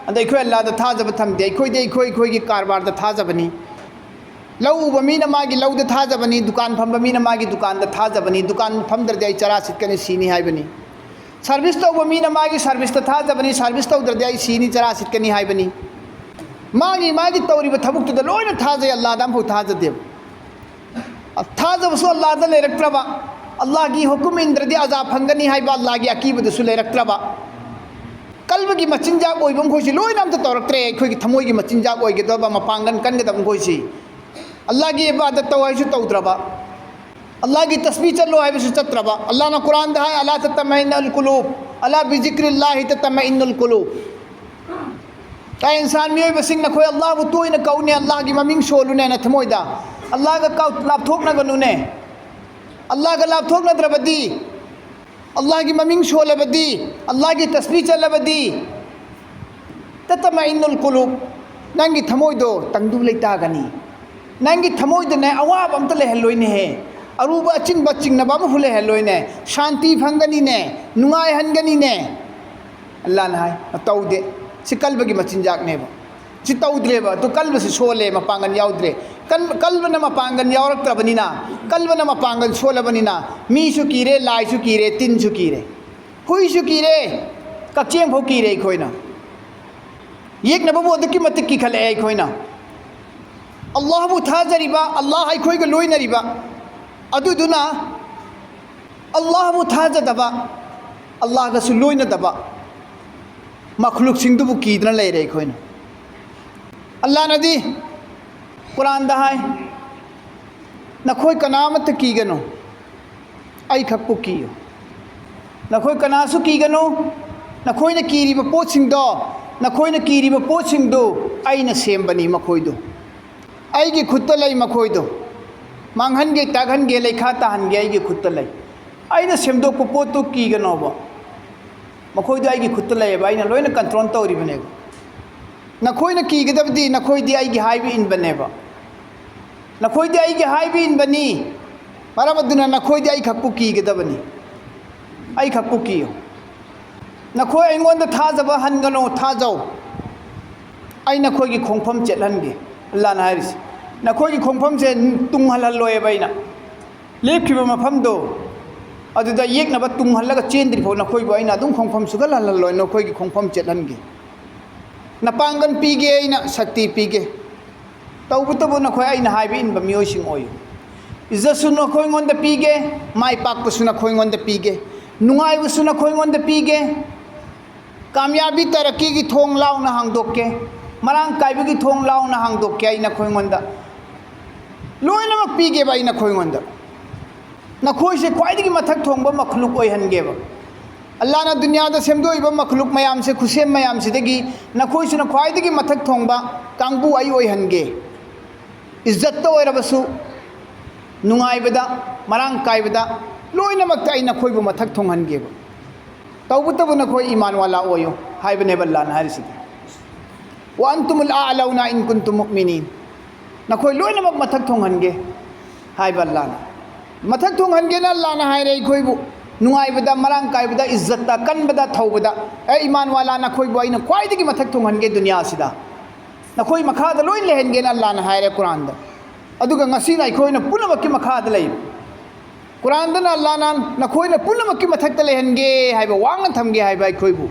ꯑꯗ ꯑꯩꯈꯣꯏ ꯑꯜꯂꯥꯍꯗ ꯊꯥꯖꯕ ꯊꯝꯗꯦ꯫ ꯑꯩꯈꯣꯏꯗꯤ ꯑꯩꯈꯣꯏ ꯑꯩꯈꯣꯏꯒꯤ ꯀꯔꯕꯥꯔꯗ ꯊꯥꯖꯕꯅꯤ꯫ ꯂꯧ ꯎꯕ ꯃꯤꯅ ꯃꯥꯒꯤ ꯂꯧꯗ ꯊꯥꯖꯕꯅꯤ, ꯗꯨꯀꯥꯟ ꯐꯝꯕ ꯃꯤꯅ ꯃꯥꯒꯤ ꯗꯨꯀꯥꯟꯗ ꯊꯥꯖꯕꯅꯤ꯫ ꯗꯨꯀꯥꯟ ꯐꯝꯗ꯭ꯔꯗꯤ ꯑꯩ ꯆꯔꯥ ꯁꯤꯠꯀꯅꯤ, ꯁꯤꯅꯤ ꯍꯥꯏꯕꯅꯤ꯫ ꯁꯥꯔꯚꯤꯁ ꯇꯧꯕ ꯃꯤꯅ ꯃꯥꯒꯤ ꯁꯥꯔꯚꯤꯁꯇ ꯊꯥꯖꯕꯅꯤ, ꯁꯥꯔꯚꯤꯁ ꯇꯧꯗ꯭ꯔꯗꯤ ꯑꯩ ꯁꯤꯅꯤ, ꯆꯔꯥ ꯁꯤꯠꯀꯅꯤ ꯍꯥꯏꯕꯅꯤ꯫ ꯃꯥꯒꯤ ꯃꯥꯒꯤ ꯇꯧꯔꯤꯕ ꯊꯕꯛꯇꯨꯗ ꯂꯣꯏꯅ ꯊꯥꯖꯩ, ꯑꯜꯂꯥꯗ ꯑꯃꯐꯥꯎ ꯊꯥꯖꯗꯦꯕ꯫ ꯊꯥꯖꯕꯁꯨ ꯑꯜꯂꯥꯗ ꯂꯩꯔꯛꯇ꯭ꯔꯕ, ꯑꯜꯂꯥꯒꯤ ꯍꯨꯀꯨꯝ ꯏꯟꯗ꯭ꯔꯗꯤ ꯑꯖꯥ ꯐꯪꯒꯅꯤ ꯍꯥꯏꯕ ꯑꯜꯂꯥꯒꯤ ꯑꯀꯤꯕꯗꯨꯁꯨ ꯂꯩꯔꯛꯇ꯭ꯔꯕ, ꯀꯜꯕꯒꯤ ꯃꯆꯤꯟꯖꯥꯛ ꯑꯣꯏꯕ ꯃꯈꯣꯏꯁꯤ ꯂꯣꯏꯅ ꯑꯝꯇ ꯇꯧꯔꯛꯇ꯭ꯔꯦ꯫ ꯑꯩꯈꯣꯏꯒꯤ ꯊꯃꯣꯏꯒꯤ ꯃꯆꯤꯟꯖꯥꯛ ꯑꯣꯏꯒꯗꯕ, ꯃꯄꯥꯡꯒꯜ ꯀꯟꯒꯗꯕ ꯃꯈꯣꯏꯁꯤ ꯑꯜꯂꯥꯒꯤ ꯏꯕꯥꯗꯠ ꯇꯧ ꯍꯥꯏꯁꯨ ꯇꯧꯗ꯭ꯔꯕ, ꯑꯜꯂꯥꯒꯤ ꯇꯁꯕꯤ ꯆꯠꯂꯣ ꯍꯥꯏꯕꯁꯨ ꯆꯠꯇ꯭ꯔꯕ꯫ ꯑꯜꯂꯥꯅ ꯀꯨꯔꯥꯟꯗ ꯍꯥꯏ, "ꯑꯂꯥ ꯇꯇꯃꯏꯟꯅꯜ ꯀꯨꯂꯨꯕ, ꯑꯂꯥ ꯕꯤꯖꯤꯀ꯭ꯔꯤꯜꯂꯥꯍꯤ ꯇꯇꯃꯏꯟꯅꯜ ꯀꯨꯂꯨꯕ"꯫ ꯑꯦ ꯏꯟꯁꯥꯟ ꯃꯤꯑꯣꯏꯕꯁꯤꯡ, ꯅꯈꯣꯏ ꯑꯜꯂꯥꯍꯕꯨ ꯇꯣꯏꯅ ꯀꯧꯅꯦ, ꯑꯜꯂꯥꯍꯒꯤ ꯃꯃꯤꯡ ꯁꯣꯜꯂꯨꯅꯦ ꯅꯊꯃꯣꯏꯗ꯫ ꯑꯜꯂꯥꯍꯒ ꯀꯥꯎ-, ꯂꯥꯞꯊꯣꯛꯅꯒꯅꯨꯅꯦ꯫ ꯑꯜꯂꯥꯍꯒ ꯂꯥꯞꯊꯣꯛꯅꯗ꯭ꯔꯕꯗꯤ, ꯑꯜꯂꯥꯍꯒꯤ ꯃꯃꯤꯡ ꯁꯣꯜꯂꯕꯗꯤ, ꯑꯜꯂꯥꯍꯒꯤ ꯇꯁꯕꯤ ꯆꯠꯂꯕꯗꯤ, ꯇꯇꯃꯏꯟꯅꯨꯜ ꯀꯨꯂꯨꯕ, ꯅꯪꯒꯤ ꯊꯃꯣꯏꯗꯣ ꯇꯪꯗꯨ ꯂꯩꯇꯥꯒꯅꯤ꯫ ꯅꯪꯒꯤ ꯊꯃꯣꯏꯗꯅꯦ ꯑꯋꯥꯕ ꯑꯝꯇ ꯂꯩꯍꯜꯂꯣꯏꯅꯦꯍꯦ꯫ ꯑꯔꯨꯕ ꯑꯆꯤꯟꯕ ꯆꯤꯡꯅꯕ ꯑꯃꯐꯥꯎ ꯂꯩꯍꯜꯂꯣꯏꯅꯦ꯫ ꯁꯥꯟꯇꯤ ꯐꯪꯒꯅꯤꯅꯦ, ꯅꯨꯡꯉꯥꯏꯍꯟꯒꯅꯤꯅꯦ꯫ ꯑꯜꯂꯥꯍꯅ ꯍꯥꯏ, ꯇꯧꯗꯦ꯫ ꯁꯤ ꯀꯜꯕꯒꯤ ꯃꯆꯤꯟꯖꯥꯛꯅꯦꯕ꯫ ꯁꯤ ꯇꯧꯗ꯭ꯔꯦꯕ꯫ ꯑꯗꯨ ꯀꯜꯕꯁꯤ ꯁꯣꯜꯂꯦ, ꯃꯄꯥꯡꯒꯜ ꯌꯥꯎꯗ꯭ꯔꯦ꯫ ꯀꯜ-, ꯀꯜꯕꯅ ꯃꯄꯥꯡꯒꯜ ꯌꯥꯎꯔꯛꯇ꯭ꯔꯕꯅꯤꯅ, ꯀꯜꯕꯅ ꯃꯄꯥꯡꯒꯜ ꯁꯣꯜꯂꯕꯅꯤꯅ, ꯃꯤꯁꯨ ꯀꯤꯔꯦ, ꯂꯥꯏꯁꯨ ꯀꯤꯔꯦ, ꯇꯤꯟꯁꯨ ꯀꯤꯔꯦ, ꯍꯨꯏꯁꯨ ꯀꯤꯔꯦ, ꯀꯛꯆꯦꯡ ꯐꯥꯎ ꯀꯤꯔꯦ ꯑꯩꯈꯣꯏꯅ꯫ ꯌꯦꯛꯅꯕꯕꯨ ꯑꯗꯨꯛꯀꯤ ꯃꯇꯤꯛ ꯀꯤꯈꯠꯂꯛꯑꯦ ꯑꯩꯈꯣꯏꯅ꯫ ꯑꯜꯂꯥꯍꯕꯨ ꯊꯥꯖꯔꯤꯕ, ꯑꯜꯂꯥꯍ ꯑꯩꯈꯣꯏꯒ ꯂꯣꯏꯅꯔꯤꯕ, ꯑꯗꯨꯗꯨꯅ ꯑꯜꯂꯥꯍꯕꯨ ꯊꯥꯖꯗꯕ, ꯑꯜꯂꯥꯍꯒꯁꯨ ꯂꯣꯏꯅꯗꯕ ꯃꯈꯂꯨꯛꯁꯤꯡꯗꯨꯕꯨ ꯀꯤꯗꯨꯅ ꯂꯩꯔꯦ ꯑꯩꯈꯣꯏꯅ꯫ ꯑꯜꯂꯥꯍꯅꯗꯤ ꯀꯨꯔꯥꯟꯗ ꯍꯥꯏ, "ꯅꯈꯣꯏ ꯀꯅꯥꯃꯠꯇ ꯀꯤꯒꯅꯨ, ꯑꯩꯈꯛꯄꯨ ꯀꯤꯌꯨ꯫ ꯅꯈꯣꯏ ꯀꯅꯥꯁꯨ ꯀꯤꯒꯅꯨ꯫ ꯅꯈꯣꯏꯅ ꯀꯤꯔꯤꯕ ꯄꯣꯠꯁꯤꯡꯗꯣ, ꯅꯈꯣꯏꯅ ꯀꯤꯔꯤꯕ ꯄꯣꯠꯁꯤꯡꯗꯨ ꯑꯩꯅ ꯁꯦꯝꯕꯅꯤ꯫ ꯃꯈꯣꯏꯗꯨ ꯑꯩꯒꯤ ꯈꯨꯠꯇ ꯂꯩ꯫ ꯃꯈꯣꯏꯗꯨ ꯃꯥꯡꯍꯟꯒꯦ, ꯇꯥꯛꯍꯟꯒꯦ, ꯂꯩꯈꯥ ꯇꯥꯍꯟꯒꯦ ꯑꯩꯒꯤ ꯈꯨꯠꯇ ꯂꯩ꯫ ꯑꯩꯅ ꯁꯦꯝꯗꯣꯛꯄ ꯄꯣꯠꯇꯨ ꯀꯤꯒꯅꯣꯕ꯫ ꯃꯈꯣꯏꯗꯨ ꯑꯩꯒꯤ ꯈꯨꯠꯇ ꯂꯩꯌꯦꯕ, ꯑꯩꯅ ꯂꯣꯏꯅ ꯀꯟꯇ꯭ꯔꯣꯜ ꯇꯧꯔꯤꯕꯅꯦꯕ꯫ ꯅꯈꯣꯏꯅ ꯀꯤꯒꯗꯕꯗꯤ ꯅꯈꯣꯏꯗꯤ ꯑꯩꯒꯤ ꯍꯥꯏꯕ ꯏꯟꯕꯅꯦꯕ꯫ ꯅꯈꯣꯏꯗꯤ ꯑꯩꯒꯤ ꯍꯥꯏꯕ ꯏꯟꯕꯅꯤ꯫ ꯃꯔꯝ ꯑꯗꯨꯅ ꯅꯈꯣꯏꯗꯤ ꯑꯩꯈꯛꯄꯨ ꯀꯤꯒꯗꯕꯅꯤ꯫ ꯑꯩꯈꯛꯄꯨ ꯀꯤꯌꯨ꯫ ꯅꯈꯣꯏ ꯑꯩꯉꯣꯟꯗ ꯊꯥꯖꯕ ꯍꯟꯒꯅꯨ, ꯊꯥꯖꯧ꯫ ꯑꯩ ꯅꯈꯣꯏꯒꯤ ꯈꯣꯡꯐꯝ ꯆꯦꯠꯍꯟꯒꯦ꯫ ꯑꯜꯂꯥꯅ ꯍꯥꯏꯔꯤꯁꯦ, ꯅꯈꯣꯏꯒꯤ ꯈꯣꯡꯐꯝꯁꯦ ꯇꯨꯡꯍꯜꯍꯜꯂꯣꯏꯕ ꯑꯩꯅ꯫ ꯂꯦꯞꯈꯤꯕ ꯃꯐꯝꯗꯣ ꯑꯗꯨꯗ ꯌꯦꯛꯅꯕ ꯇꯨꯡꯍꯜꯂꯒ ꯆꯦꯟꯗ꯭ꯔꯤꯐꯥꯎ ꯅꯈꯣꯏꯕꯨ ꯑꯩꯅ ꯑꯗꯨꯝ ꯈꯣꯡꯐꯝ ꯁꯨꯒꯜꯍꯜꯍꯜꯂꯣꯏ, ꯅꯈꯣꯏꯒꯤ ꯈꯣꯡꯐꯝ ꯆꯦꯠꯍꯟꯒꯦ꯫ ꯅꯄꯥꯡꯒꯜ ꯄꯤꯒꯦ, ꯑꯩꯅ ꯁꯛꯇꯤ ꯄꯤꯒꯦ꯫ ꯇꯧꯕꯇꯕꯨ ꯅꯈꯣꯏ ꯑꯩꯅ ꯍꯥꯏꯕ ꯏꯟꯕ ꯃꯤꯑꯣꯏꯁꯤꯡ ꯑꯣꯏꯌꯨ꯫ ꯏꯖꯠꯁꯨ ꯅꯈꯣꯏꯉꯣꯟꯗ ꯄꯤꯒꯦ, ꯃꯥꯏ ꯄꯥꯛꯄꯁꯨ ꯅꯈꯣꯏꯉꯣꯟꯗ ꯄꯤꯒꯦ, ꯅꯨꯡꯉꯥꯏꯕꯁꯨ ꯅꯈꯣꯏꯉꯣꯟꯗ ꯄꯤꯒꯦ꯫ ꯀꯥꯃꯌꯥꯕꯤ ꯇꯔꯛꯀꯤꯒꯤ ꯊꯣꯡ ꯂꯥꯎꯅ ꯍꯥꯡꯗꯣꯛꯀꯦ, ꯃꯔꯥꯡ ꯀꯥꯏꯕꯒꯤ ꯊꯣꯡ ꯂꯥꯎꯅ ꯍꯥꯡꯗꯣꯛꯀꯦ ꯑꯩ ꯅꯈꯣꯏꯉꯣꯟꯗ꯫ ꯂꯣꯏꯅꯃꯛ ꯄꯤꯒꯦꯕ ꯑꯩ ꯅꯈꯣꯏꯉꯣꯟꯗ꯫ ꯅꯈꯣꯏꯁꯦ ꯈ꯭ꯋꯥꯏꯗꯒꯤ ꯃꯊꯛ ꯊꯣꯡꯕ ꯃꯈꯂꯨꯛ ꯑꯣꯏꯍꯟꯒꯦꯕ꯫ ꯑꯜꯂꯥꯅ ꯗꯨꯅꯤꯌꯥꯗ ꯁꯦꯝꯗꯣꯛꯏꯕ ꯃꯈꯂꯨꯛ ꯃꯌꯥꯝꯁꯦ, ꯈꯨꯠꯁꯦꯝ ꯃꯌꯥꯝꯁꯤꯗꯒꯤ ꯅꯈꯣꯏꯁꯤꯅ ꯈ꯭ꯋꯥꯏꯗꯒꯤ ꯃꯊꯛ ꯊꯣꯡꯕ ꯀꯥꯡꯕꯨ ꯑꯩ ꯑꯣꯏꯍꯟꯒꯦ꯫ ꯏꯖꯠꯇ ꯑꯣꯏꯔꯕꯁꯨ, ꯅꯨꯡꯉꯥꯏꯕꯗ, ꯃꯔꯥꯡ ꯀꯥꯏꯕꯗ, ꯂꯣꯏꯅꯃꯛꯇ ꯑꯩ ꯅꯈꯣꯏꯕꯨ ꯃꯊꯛ ꯊꯣꯡꯍꯟꯒꯦꯕ꯫ ꯇꯧꯕꯇꯕꯨ ꯅꯈꯣꯏ ꯏꯃꯥꯟ ꯋꯥꯂꯥ ꯑꯣꯏꯌꯨ ꯍꯥꯏꯕꯅꯦꯕ ꯑꯜꯂꯥꯅ ꯍꯥꯏꯔꯤꯁꯤꯗꯤ꯫ "ꯋꯥ ꯑꯟꯇꯨꯃꯨꯜ ꯑꯥꯂꯧꯅ ꯏꯟ ꯀꯨꯟꯇꯨꯝ ꯃꯨꯑꯃꯤꯅꯤꯟ"꯫ ꯅꯈꯣꯏ ꯂꯣꯏꯅꯃꯛ ꯃꯊꯛ ꯊꯣꯡꯍꯟꯒꯦ ꯍꯥꯏꯕ ꯑꯜꯂꯥꯅ꯫ ꯃꯊꯛ ꯊꯣꯡꯍꯟꯒꯦꯅ ꯑꯜꯂꯥꯅ ꯍꯥꯏꯔꯦ ꯑꯩꯈꯣꯏꯕꯨ꯫ ꯅꯨꯡꯉꯥꯏꯕꯗ, ꯃꯔꯥꯡ ꯀꯥꯏꯕꯗ, ꯏꯖꯠꯇ, ꯀꯟꯕꯗ, ꯊꯧꯕꯗ, "ꯑꯦ ꯏꯃꯥꯟ ꯋꯥꯂꯥ, ꯅꯈꯣꯏꯕꯨ ꯑꯩꯅ ꯈ꯭ꯋꯥꯏꯗꯒꯤ ꯃꯊꯛ ꯊꯣꯡꯍꯟꯒꯦ ꯗꯨꯅꯤꯌꯥꯁꯤꯗ꯫ ꯅꯈꯣꯏ ꯃꯈꯥꯗ ꯂꯣꯏ ꯂꯩꯍꯟꯒꯦꯅ" ꯑꯜꯂꯥꯅ ꯍꯥꯏꯔꯦ ꯀꯨꯔꯥꯟꯗ꯫ ꯑꯗꯨꯒ ꯉꯁꯤꯅ ꯑꯩꯈꯣꯏꯅ ꯄꯨꯝꯅꯃꯛꯀꯤ ꯃꯈꯥꯗ ꯂꯩ꯫ ꯀꯨꯔꯥꯟꯗꯅ ꯑꯜꯂꯥꯅ "ꯅꯈꯣꯏꯅ ꯄꯨꯝꯅꯃꯛꯀꯤ ꯃꯊꯛꯇ ꯂꯩꯍꯟꯒꯦ" ꯍꯥꯏꯕ, ꯋꯥꯡꯅ ꯊꯝꯒꯦ ꯍꯥꯏꯕ ꯑꯩꯈꯣꯏꯕꯨ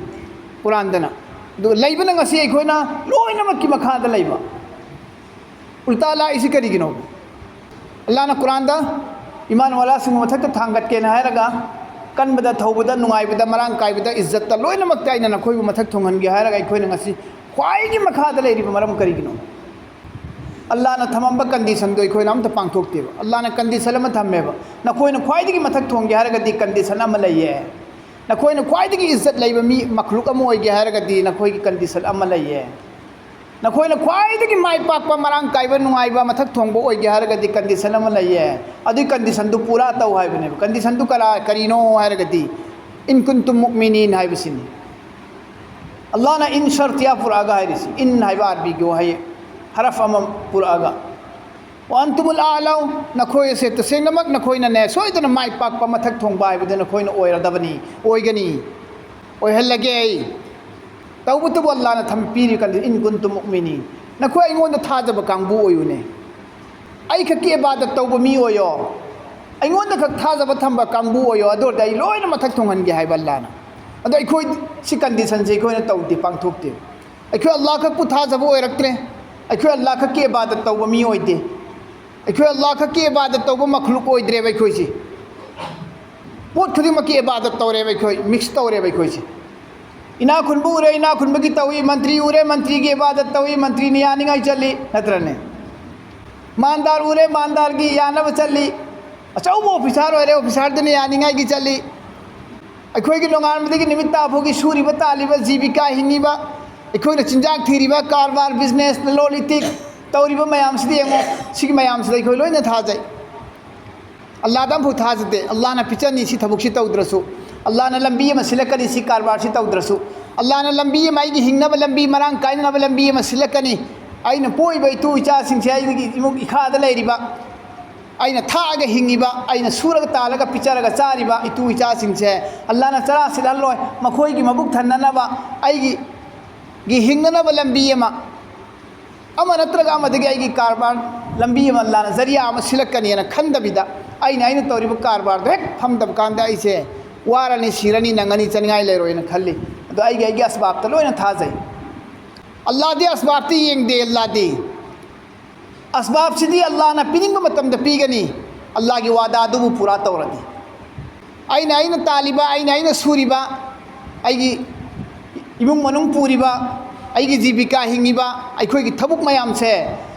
ꯀꯨꯔꯥꯟꯗꯅ꯫ ꯑꯗꯨꯒ ꯂꯩꯕꯅ ꯉꯁꯤ ꯑꯩꯈꯣꯏꯅ ꯂꯣꯏꯅꯃꯛꯀꯤ ꯃꯈꯥꯗ ꯂꯩꯕ꯫ ꯎꯜꯇꯥ ꯂꯥꯛꯏꯁꯤ ꯀꯔꯤꯒꯤꯅꯣ? ꯑꯜꯂꯥꯅ ꯀꯨꯔꯥꯟꯗ ꯏꯃꯥꯟ ꯋꯥꯂꯥꯁꯤꯡꯕꯨ ꯃꯊꯛꯇ ꯊꯥꯡꯒꯠꯀꯦꯅ ꯍꯥꯏꯔꯒ, ꯀꯟꯕꯗ, ꯊꯧꯕꯗ, ꯅꯨꯡꯉꯥꯏꯕꯗ, ꯃꯔꯥꯡ ꯀꯥꯏꯕꯗ, ꯏꯖꯠꯇ, ꯂꯣꯏꯅꯃꯛꯇ ꯑꯩꯅ ꯅꯈꯣꯏꯕꯨ ꯃꯊꯛ ꯊꯣꯡꯍꯟꯒꯦ ꯍꯥꯏꯔꯒ ꯑꯩꯈꯣꯏꯅ ꯉꯁꯤ ꯈ꯭ꯋꯥꯏꯒꯤ ꯃꯈꯥꯗ ꯂꯩꯔꯤꯕ ꯃꯔꯝ ꯀꯔꯤꯒꯤꯅꯣ? ꯑꯜꯂꯥꯅ ꯊꯝꯃꯝꯕ ꯀꯟꯗꯤꯁꯟꯗꯣ ꯑꯩꯈꯣꯏꯅ ꯑꯝꯇ ꯄꯥꯡꯊꯣꯛꯇꯦꯕ꯫ ꯑꯜꯂꯥꯅ ꯀꯟꯗꯤꯁꯟ ꯑꯃ ꯊꯝꯃꯦꯕ, "ꯅꯈꯣꯏꯅ ꯈ꯭ꯋꯥꯏꯗꯒꯤ ꯃꯊꯛ ꯊꯣꯡꯒꯦ ꯍꯥꯏꯔꯒꯗꯤ ꯀꯟꯗꯤꯁꯟ ꯑꯃ ꯂꯩꯌꯦ꯫ ꯅꯈꯣꯏꯅ ꯈ꯭ꯋꯥꯏꯗꯒꯤ ꯏꯖꯠ ꯂꯩꯕ ꯃꯤ, ꯃꯈꯂꯨꯛ ꯑꯃ ꯑꯣꯏꯒꯦ ꯍꯥꯏꯔꯒꯗꯤ ꯅꯈꯣꯏꯒꯤ ꯀꯟꯗꯤꯁꯟ ꯑꯃ ꯂꯩꯌꯦ"꯫ ꯅꯈꯣꯏꯅ ꯈ꯭ꯋꯥꯏꯗꯒꯤ ꯃꯥꯏ ꯄꯥꯛꯄ, ꯃꯔꯥꯡ ꯀꯥꯏꯕ, ꯅꯨꯡꯉꯥꯏꯕ, ꯃꯊꯛ ꯊꯣꯡꯕ ꯑꯣꯏꯒꯦ ꯍꯥꯏꯔꯒꯗꯤ condition ꯑꯃ ꯂꯩꯌꯦ꯫ ꯑꯗꯨꯒꯤ conditionꯗꯨ ꯄꯨꯔꯥ ꯇꯧ ꯍꯥꯏꯕꯅꯦꯕ꯫ Conditionꯗꯨ ꯀꯔꯥ-, ꯀꯔꯤꯅꯣ ꯍꯥꯏꯔꯒꯗꯤ, "ꯏꯟ ꯀꯨꯟꯇꯨꯝ ꯃꯨꯑꯃꯤꯅꯤꯟ" ꯍꯥꯏꯕꯁꯤꯅꯤ꯫ ꯑꯜꯂꯥꯍꯅ "ꯏꯟ" ꯁꯔꯇꯤꯌꯥ ꯄꯨꯔꯛꯑꯒ ꯍꯥꯏꯔꯤꯁꯤ, "ꯏꯟ" ꯍꯥꯏꯕ ꯑꯔꯕꯤꯒꯤ ꯋꯥꯍꯩ ꯍꯔꯐ ꯑꯃ ꯄꯨꯔꯛꯑꯒ, "ꯋꯥ ꯑꯟꯇꯨꯃꯨꯜ ꯑꯥꯂꯥꯎ", ꯅꯈꯣꯏ ꯑꯁꯦ ꯇꯁꯦꯡꯅꯃꯛ ꯅꯈꯣꯏꯅꯅꯦ, ꯁꯣꯏꯗꯅ ꯃꯥꯏ ꯄꯥꯛꯄ, ꯃꯊꯛ ꯊꯣꯡꯕ ꯍꯥꯏꯕꯗꯨ ꯅꯈꯣꯏꯅ ꯑꯣꯏꯔꯗꯕꯅꯤ, ꯑꯣꯏꯒꯅꯤ, ꯑꯣꯏꯍꯜꯂꯒꯦ ꯑꯩ꯫ ꯇꯧꯕꯇꯕꯨ ꯑꯜꯂꯥꯍꯅ ꯊꯝ-, ꯄꯤꯔꯤꯕ condition, "ꯏꯟ ꯀꯨꯟꯇꯨꯝ ꯃꯨꯑꯃꯤꯅꯤꯟ", ꯅꯈꯣꯏ ꯑꯩꯉꯣꯟꯗ ꯊꯥꯖꯕ ꯀꯥꯡꯕꯨ ꯑꯣꯏꯌꯨꯅꯦ꯫ ꯑꯩ ꯈꯛꯀꯤ ꯏꯕꯥꯗꯠ ꯇꯧꯕ ꯃꯤ ꯑꯣꯏꯌꯣ, ꯑꯩꯉꯣꯟꯗ ꯈꯛ ꯊꯥꯖꯕ ꯊꯝꯕ ꯀꯥꯡꯕꯨ ꯑꯣꯏꯌꯣ, ꯑꯗꯨ ꯑꯣꯏꯔꯗꯤ ꯑꯩ ꯂꯣꯏꯅ ꯃꯊꯛ ꯊꯣꯡꯍꯟꯒꯦ ꯍꯥꯏꯕ ꯑꯜꯂꯥꯍꯅ꯫ ꯑꯗꯣ ꯑꯩꯈꯣꯏ ꯁꯤ conditionꯁꯦ ꯑꯩꯈꯣꯏꯅ ꯇꯧꯗꯦ, ꯄꯥꯡꯊꯣꯛꯇꯦ꯫ ꯑꯩꯈꯣꯏ ꯑꯜꯂꯥꯍ ꯈꯛꯄꯨ ꯊꯥꯖꯕ ꯑꯣꯏꯔꯛꯇ꯭ꯔꯦ꯫ ꯑꯩꯈꯣꯏ ꯑꯜꯂꯥꯍ ꯈꯛꯀꯤ ꯏꯕꯥꯗꯠ ꯇꯧꯕ ꯃꯤ ꯑꯣꯏꯗꯦ꯫ ꯑꯩꯈꯣꯏ ꯑꯜꯂꯥꯍ ꯈꯛꯀꯤ ꯏꯕꯥꯗꯠ ꯇꯧꯕ ꯃꯈꯂꯨꯛ ꯑꯣꯏꯗ꯭ꯔꯦꯕ ꯑꯩꯈꯣꯏꯁꯤ꯫ ꯄꯣꯠ ꯈꯨꯗꯤꯡꯃꯛꯀꯤ ꯏꯕꯥꯗꯠ ꯇꯧꯔꯦꯕ ꯑꯩꯈꯣꯏ, mix ꯇꯧꯔꯦꯕ ꯑꯩꯈꯣꯏꯁꯦ꯫ ꯏꯅꯥꯛ ꯈꯨꯟꯕ ꯎꯔꯦ, ꯏꯅꯥꯛ ꯈꯨꯟꯕꯒꯤ ꯇꯧꯏ, ꯃꯟꯇ꯭ꯔꯤ ꯎꯔꯦ, ꯃꯟꯇ꯭ꯔꯤꯒꯤ ꯏꯕꯥꯗꯠ ꯇꯧꯏ, ꯃꯟꯇ꯭ꯔꯤꯅ ꯌꯥꯅꯤꯡꯉꯥꯏ ꯆꯠꯂꯤ, ꯅꯠꯇ꯭ꯔꯅꯦ? ꯃꯥꯟꯗꯥꯔ ꯎꯔꯦ, ꯃꯥꯟꯗꯥꯔꯒꯤ ꯌꯥꯅꯕ ꯆꯠꯂꯤ, ꯑꯆꯧꯕ officer ꯑꯣꯏꯔꯦ, officerꯗꯨꯅ ꯌꯥꯅꯤꯡꯉꯥꯏꯒꯤ ꯆꯠꯂꯤ꯫ ꯑꯩꯈꯣꯏꯒꯤ ꯅꯣꯡꯉꯥꯟꯕꯗꯒꯤ ꯅꯨꯃꯤꯠ ꯇꯥ ꯐꯥꯎꯒꯤ ꯁꯨꯔꯤꯕ, ꯇꯥꯜꯂꯤꯕ, ꯖꯤꯕꯤꯀꯥ ꯍꯤꯡꯉꯤꯕ, ꯑꯩꯈꯣꯏꯅ ꯆꯤꯟꯖꯥꯛ ꯊꯤꯔꯤꯕ, ꯀꯔꯕꯥꯔ, business, ꯂꯂꯣꯟ ꯏꯇꯤꯛ ꯇꯧꯔꯤꯕ ꯃꯌꯥꯝꯁꯤꯗ ꯌꯦꯡꯉꯣ, ꯁꯤꯒꯤ ꯃꯌꯥꯝꯁꯤꯗ ꯑꯩꯈꯣꯏ ꯂꯣꯏꯅ ꯊꯥꯖꯩ꯫ ꯑꯜꯂꯥꯗ ꯑꯃꯐꯥꯎ ꯊꯥꯖꯗꯦ꯫ ꯑꯜꯂꯥꯅ ꯄꯤꯆꯅꯤ ꯁꯤ ꯊꯕꯛꯁꯤ ꯇꯧꯗ꯭ꯔꯁꯨ, ꯑꯜꯂꯥꯅ ꯂꯝꯕꯤ ꯑꯃ ꯁꯤꯜꯂꯛꯀꯅꯤ ꯁꯤ ꯀꯔꯕꯥꯔꯁꯤ ꯇꯧꯗ꯭ꯔꯁꯨ, ꯑꯜꯂꯥꯅ ꯂꯝꯕꯤ ꯑꯃ, ꯑꯩꯒꯤ ꯍꯤꯡꯅꯕ ꯂꯝꯕꯤ, ꯃꯔꯥꯡ ꯀꯥꯏꯅꯅꯕ ꯂꯝꯕꯤ ꯑꯃ ꯁꯤꯜꯂꯛꯀꯅꯤ꯫ ꯑꯩꯅ ꯄꯣꯛꯏꯕ ꯏꯇꯨ ꯏꯆꯥꯁꯤꯡꯁꯦ, ꯑꯩꯒꯤ ꯏꯃꯨꯡ ꯏꯈꯥꯗ ꯂꯩꯔꯤꯕ, ꯑꯩꯅ ꯊꯥꯛꯑꯒ ꯍꯤꯡꯉꯤꯕ, ꯑꯩꯅ ꯁꯨꯔꯒ ꯇꯥꯜꯂꯒ ꯄꯤꯖꯔꯒ ꯆꯥꯔꯤꯕ ꯏꯇꯨ ꯏꯆꯥꯁꯤꯡꯁꯦ ꯑꯜꯂꯥꯅ ꯆꯔꯥ ꯁꯤꯜꯍꯜꯂꯣꯏ꯫ ꯃꯈꯣꯏꯒꯤ ꯃꯕꯨꯛ ꯊꯟꯅꯅꯕ, ꯑꯩꯒꯤ ꯒꯤ ꯍꯤꯡꯅꯅꯕ ꯂꯝꯕꯤ ꯑꯃ, ꯑꯃ ꯅꯠꯇ꯭ꯔꯒ ꯑꯃꯗꯒꯤ ꯑꯩꯒꯤ ꯀꯔꯕꯥꯔ ꯂꯝꯕꯤ ꯑꯃ, ꯑꯜꯂꯥꯅ ꯖꯔꯤꯌꯥ ꯑꯃ ꯁꯤꯜꯂꯛꯀꯅꯤꯅ ꯈꯟꯗꯕꯤꯗ, ꯑꯩꯅ, ꯑꯩꯅ ꯇꯧꯔꯤꯕ ꯀꯔꯕꯥꯔꯗꯣ ꯍꯦꯛ ꯐꯝꯗꯕ ꯀꯥꯟꯗ ꯑꯩꯁꯦ ꯋꯥꯔꯅꯤ, ꯁꯤꯔꯅꯤ, ꯅꯪꯉꯅꯤ, ꯆꯥꯅꯤꯡꯉꯥꯏ ꯂꯩꯔꯣꯏꯅ ꯈꯜꯂꯤ꯫ ꯑꯗꯣ ꯑꯩꯒꯤ, ꯑꯩꯒꯤ ꯑꯁꯕꯥꯕꯇ ꯂꯣꯏꯅ ꯊꯥꯖꯩ꯫ ꯑꯜꯂꯥꯗꯤ ꯑꯁꯕꯥꯕꯇ ꯌꯦꯡꯗꯦ꯫ ꯑꯜꯂꯥꯗꯤ ꯑꯁꯕꯥꯕꯁꯤꯗꯤ ꯑꯜꯂꯥꯅ ꯄꯤꯅꯤꯡꯕ ꯃꯇꯝꯗ ꯄꯤꯒꯅꯤ, ꯑꯜꯂꯥꯒꯤ ꯋꯥꯗꯥ ꯑꯗꯨꯕꯨ ꯄꯨꯔꯥ ꯇꯧꯔꯗꯤ꯫ ꯑꯩꯅ, ꯑꯩꯅ ꯇꯥꯜꯂꯤꯕ, ꯑꯩꯅ, ꯑꯩꯅ ꯁꯨꯔꯤꯕ, ꯑꯩꯒꯤ ꯏꯃꯨꯡ ꯃꯅꯨꯡ ꯄꯨꯔꯤꯕ, ꯑꯩꯒꯤ ꯖꯤꯕꯤꯀꯥ ꯍꯤꯡꯉꯤꯕ, ꯑꯩꯈꯣꯏꯒꯤ ꯊꯕꯛ ꯃꯌꯥꯝꯁꯦ,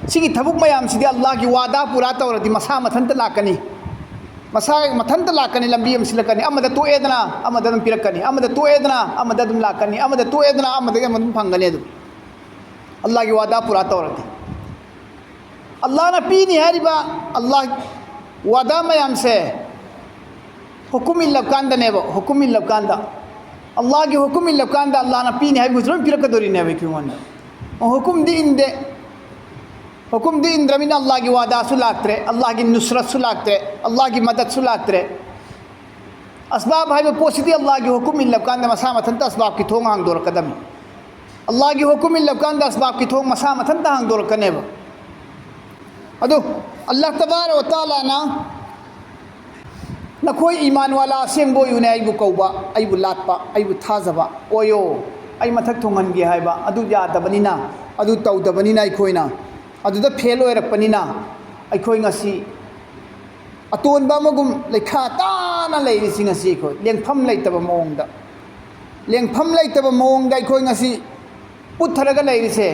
ꯁꯤꯒꯤ ꯊꯕꯛ ꯃꯌꯥꯝꯁꯤꯗꯤ ꯑꯜꯂꯥꯒꯤ ꯋꯥꯗꯥ ꯄꯨꯔꯥ ꯇꯧꯔꯗꯤ ꯃꯁꯥ ꯃꯊꯟꯇ ꯂꯥꯛꯀꯅꯤ꯫ ꯃꯁꯥ ꯃꯊꯟꯇ ꯂꯥꯛꯀꯅꯤ, ꯂꯝꯕꯤ ꯑꯃ ꯁꯤꯜꯂꯛꯀꯅꯤ꯫ ꯑꯃꯗ ꯇꯣꯛꯑꯦꯗꯅ ꯑꯃꯗ ꯑꯗꯨꯝ ꯄꯤꯔꯛꯀꯅꯤ, ꯑꯃꯗ ꯇꯣꯛꯑꯦꯗꯅ ꯑꯃꯗ ꯑꯗꯨꯝ ꯂꯥꯛꯀꯅꯤ, ꯑꯃꯗ ꯇꯣꯛꯑꯦꯗꯅ ꯑꯃꯗꯒꯤ ꯑꯃ ꯑꯗꯨꯝ ꯐꯪꯒꯅꯤ꯫ ꯑꯗꯨꯝ ꯑꯜꯂꯥꯍꯒꯤ ꯋꯥꯗꯥ ꯄꯨꯔꯥ ꯇꯧꯔꯗꯤ꯫ ꯑꯜꯂꯥꯍꯅ ꯄꯤꯅꯤ ꯍꯥꯏꯔꯤꯕ ꯑꯜꯂꯥꯍ ꯋꯥꯗꯥ ꯃꯌꯥꯝꯁꯦ ꯍꯨꯀꯨꯝ ꯏꯜꯂꯀꯥꯟꯗꯅꯦꯕ, ꯍꯨꯀꯨꯝ ꯏꯜꯂꯀꯥꯟꯗ, ꯑꯜꯂꯥꯍꯒꯤ ꯍꯨꯀꯨꯝ ꯏꯜꯂꯀꯥꯟꯗ ꯑꯜꯂꯥꯍꯅ ꯄꯤꯅꯤ ꯍꯥꯏꯕꯁꯨ ꯂꯣꯏ ꯄꯤꯔꯛꯀꯗꯣꯔꯤꯅꯦꯕ ꯑꯩꯉꯣꯟꯗ꯫ ꯍꯨꯀꯨꯝꯗꯤ ꯏꯟꯗꯦ, ꯍꯨꯀꯨꯝꯗꯤ ꯏꯟꯗ꯭ꯔꯃꯤꯅ ꯑꯜꯂꯥꯍꯒꯤ ꯋꯥꯗꯥꯁꯨ ꯂꯥꯛꯇ꯭ꯔꯦ, ꯑꯜꯂꯥꯍꯒꯤ ꯅꯨꯁꯔꯠꯁꯨ ꯂꯥꯛꯇ꯭ꯔꯦ, ꯑꯜꯂꯥꯍꯒꯤ ꯃꯗꯠꯁꯨ ꯂꯥꯛꯇ꯭ꯔꯦ꯫ ꯑꯁꯕꯥꯕ ꯍꯥꯏꯕ ꯄꯣꯠꯁꯤꯗꯤ ꯑꯜꯂꯥꯍꯒꯤ ꯍꯨꯀꯨꯝ ꯏꯜꯂꯀꯥꯟꯗ ꯃꯁꯥ ꯃꯊꯟꯇ ꯑꯁꯕꯥꯕꯀꯤ ꯊꯣꯡ ꯍꯥꯡꯗꯣꯔꯛꯀꯗꯕꯅꯤ꯫ ꯑꯜꯂꯥꯍꯒꯤ ꯍꯨꯀꯨꯝ ꯏꯜꯂꯀꯥꯟꯗ ꯑꯁꯕꯥꯕꯀꯤ ꯊꯣꯡ ꯃꯁꯥ ꯃꯊꯟꯇ ꯍꯥꯡꯗꯣꯔꯛꯀꯅꯦꯕ꯫ ꯑꯗꯨ ꯑꯜꯂꯥꯍ ꯇꯕꯥꯔꯛ ꯋ ꯇꯥꯂꯥꯅ "ꯅꯈꯣꯏ ꯏꯃꯥꯟ ꯋꯥꯂꯥ ꯑꯁꯦꯡꯕ ꯑꯣꯏꯌꯨꯅꯦ, ꯑꯩꯕꯨ ꯀꯧꯕ, ꯑꯩꯕꯨ ꯂꯥꯠꯄ, ꯑꯩꯕꯨ ꯊꯥꯖꯕ ꯑꯣꯏꯌꯣ, ꯑꯩ ꯃꯊꯛ ꯊꯣꯡꯍꯟꯒꯦ" ꯍꯥꯏꯕ꯫ ꯑꯗꯨ ꯌꯥꯗꯕꯅꯤꯅ, ꯑꯗꯨ ꯇꯧꯗꯕꯅꯤꯅ, ꯑꯩꯈꯣꯏꯅ ꯑꯗꯨꯗ ꯐꯦꯜ ꯑꯣꯏꯔꯛꯄꯅꯤꯅ ꯑꯩꯈꯣꯏ ꯉꯁꯤ ꯑꯇꯣꯟꯕ ꯑꯃꯒꯨꯝ ꯂꯩꯈꯥ ꯇꯥꯅ ꯂꯩꯔꯤꯁꯤ ꯉꯁꯤ ꯑꯩꯈꯣꯏ ꯂꯦꯡꯐꯝ ꯂꯩꯇꯕ ꯃꯑꯣꯡꯗ, ꯂꯦꯡꯐꯝ ꯂꯩꯇꯕ ꯃꯑꯣꯡꯗ ꯑꯩꯈꯣꯏ ꯉꯁꯤ ꯄꯨꯠꯊꯔꯒ ꯂꯩꯔꯤꯁꯦ꯫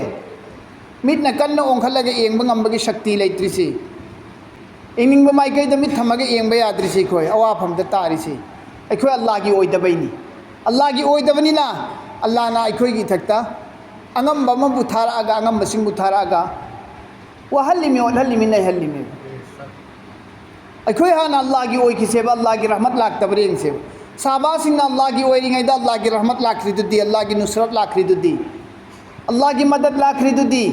ꯃꯤꯠꯅ ꯀꯟꯅ ꯑꯣꯟꯈꯠꯂꯒ ꯌꯦꯡꯕ ꯉꯝꯕꯒꯤ ꯁꯛꯇꯤ ꯂꯩꯇ꯭ꯔꯤꯁꯤ, ꯌꯦꯡꯅꯤꯡꯕ ꯃꯥꯏꯀꯩꯗ ꯃꯤꯠ ꯊꯝꯃꯒ ꯌꯦꯡꯕ ꯌꯥꯗ꯭ꯔꯤꯁꯤ, ꯑꯩꯈꯣꯏ ꯑꯋꯥꯐꯝꯗ ꯇꯥꯔꯤꯁꯤ ꯑꯩꯈꯣꯏ ꯑꯜꯂꯥꯍꯒꯤ ꯑꯣꯏꯗꯕꯩꯅꯤ꯫ ꯑꯜꯂꯥꯍꯒꯤ ꯑꯣꯏꯗꯕꯅꯤꯅ ꯑꯜꯂꯥꯍꯅ ꯑꯩꯈꯣꯏꯒꯤ ꯏꯊꯛꯇ ꯑꯉꯝꯕ ꯑꯃꯕꯨ ꯊꯥꯔꯛꯑꯒ, ꯑꯉꯝꯕꯁꯤꯡꯕꯨ ꯊꯥꯔꯛꯑꯒ ꯋꯥꯍꯜꯂꯤꯃꯤ, ꯑꯣꯠꯍꯜꯂꯤꯃꯤ, ꯅꯩꯍꯜꯂꯤꯃꯤ꯫ ꯑꯩꯈꯣꯏ ꯍꯥꯟꯅ ꯑꯜꯂꯥꯍꯒꯤ ꯑꯣꯏꯈꯤꯁꯦꯕ, ꯑꯜꯂꯥꯍꯒꯤ ꯔꯍꯃꯠ ꯂꯥꯛꯇꯕ꯭ꯔꯥ ꯌꯦꯡꯁꯦꯕ꯫ ꯁꯍꯥꯕꯥꯁꯤꯡꯅ ꯑꯜꯂꯥꯍꯒꯤ ꯑꯣꯏꯔꯤꯉꯩꯗ ꯑꯜꯂꯥꯍꯒꯤ ꯔꯍꯃꯠ ꯂꯥꯛꯈ꯭ꯔꯤꯗꯨꯗꯤ, ꯑꯜꯂꯥꯍꯒꯤ ꯅꯨꯁꯔꯠ ꯂꯥꯛꯈ꯭ꯔꯤꯗꯨꯗꯤ, ꯑꯜꯂꯥꯍꯒꯤ ꯃꯗꯠ ꯂꯥꯛꯈ꯭ꯔꯤꯗꯨꯗꯤ,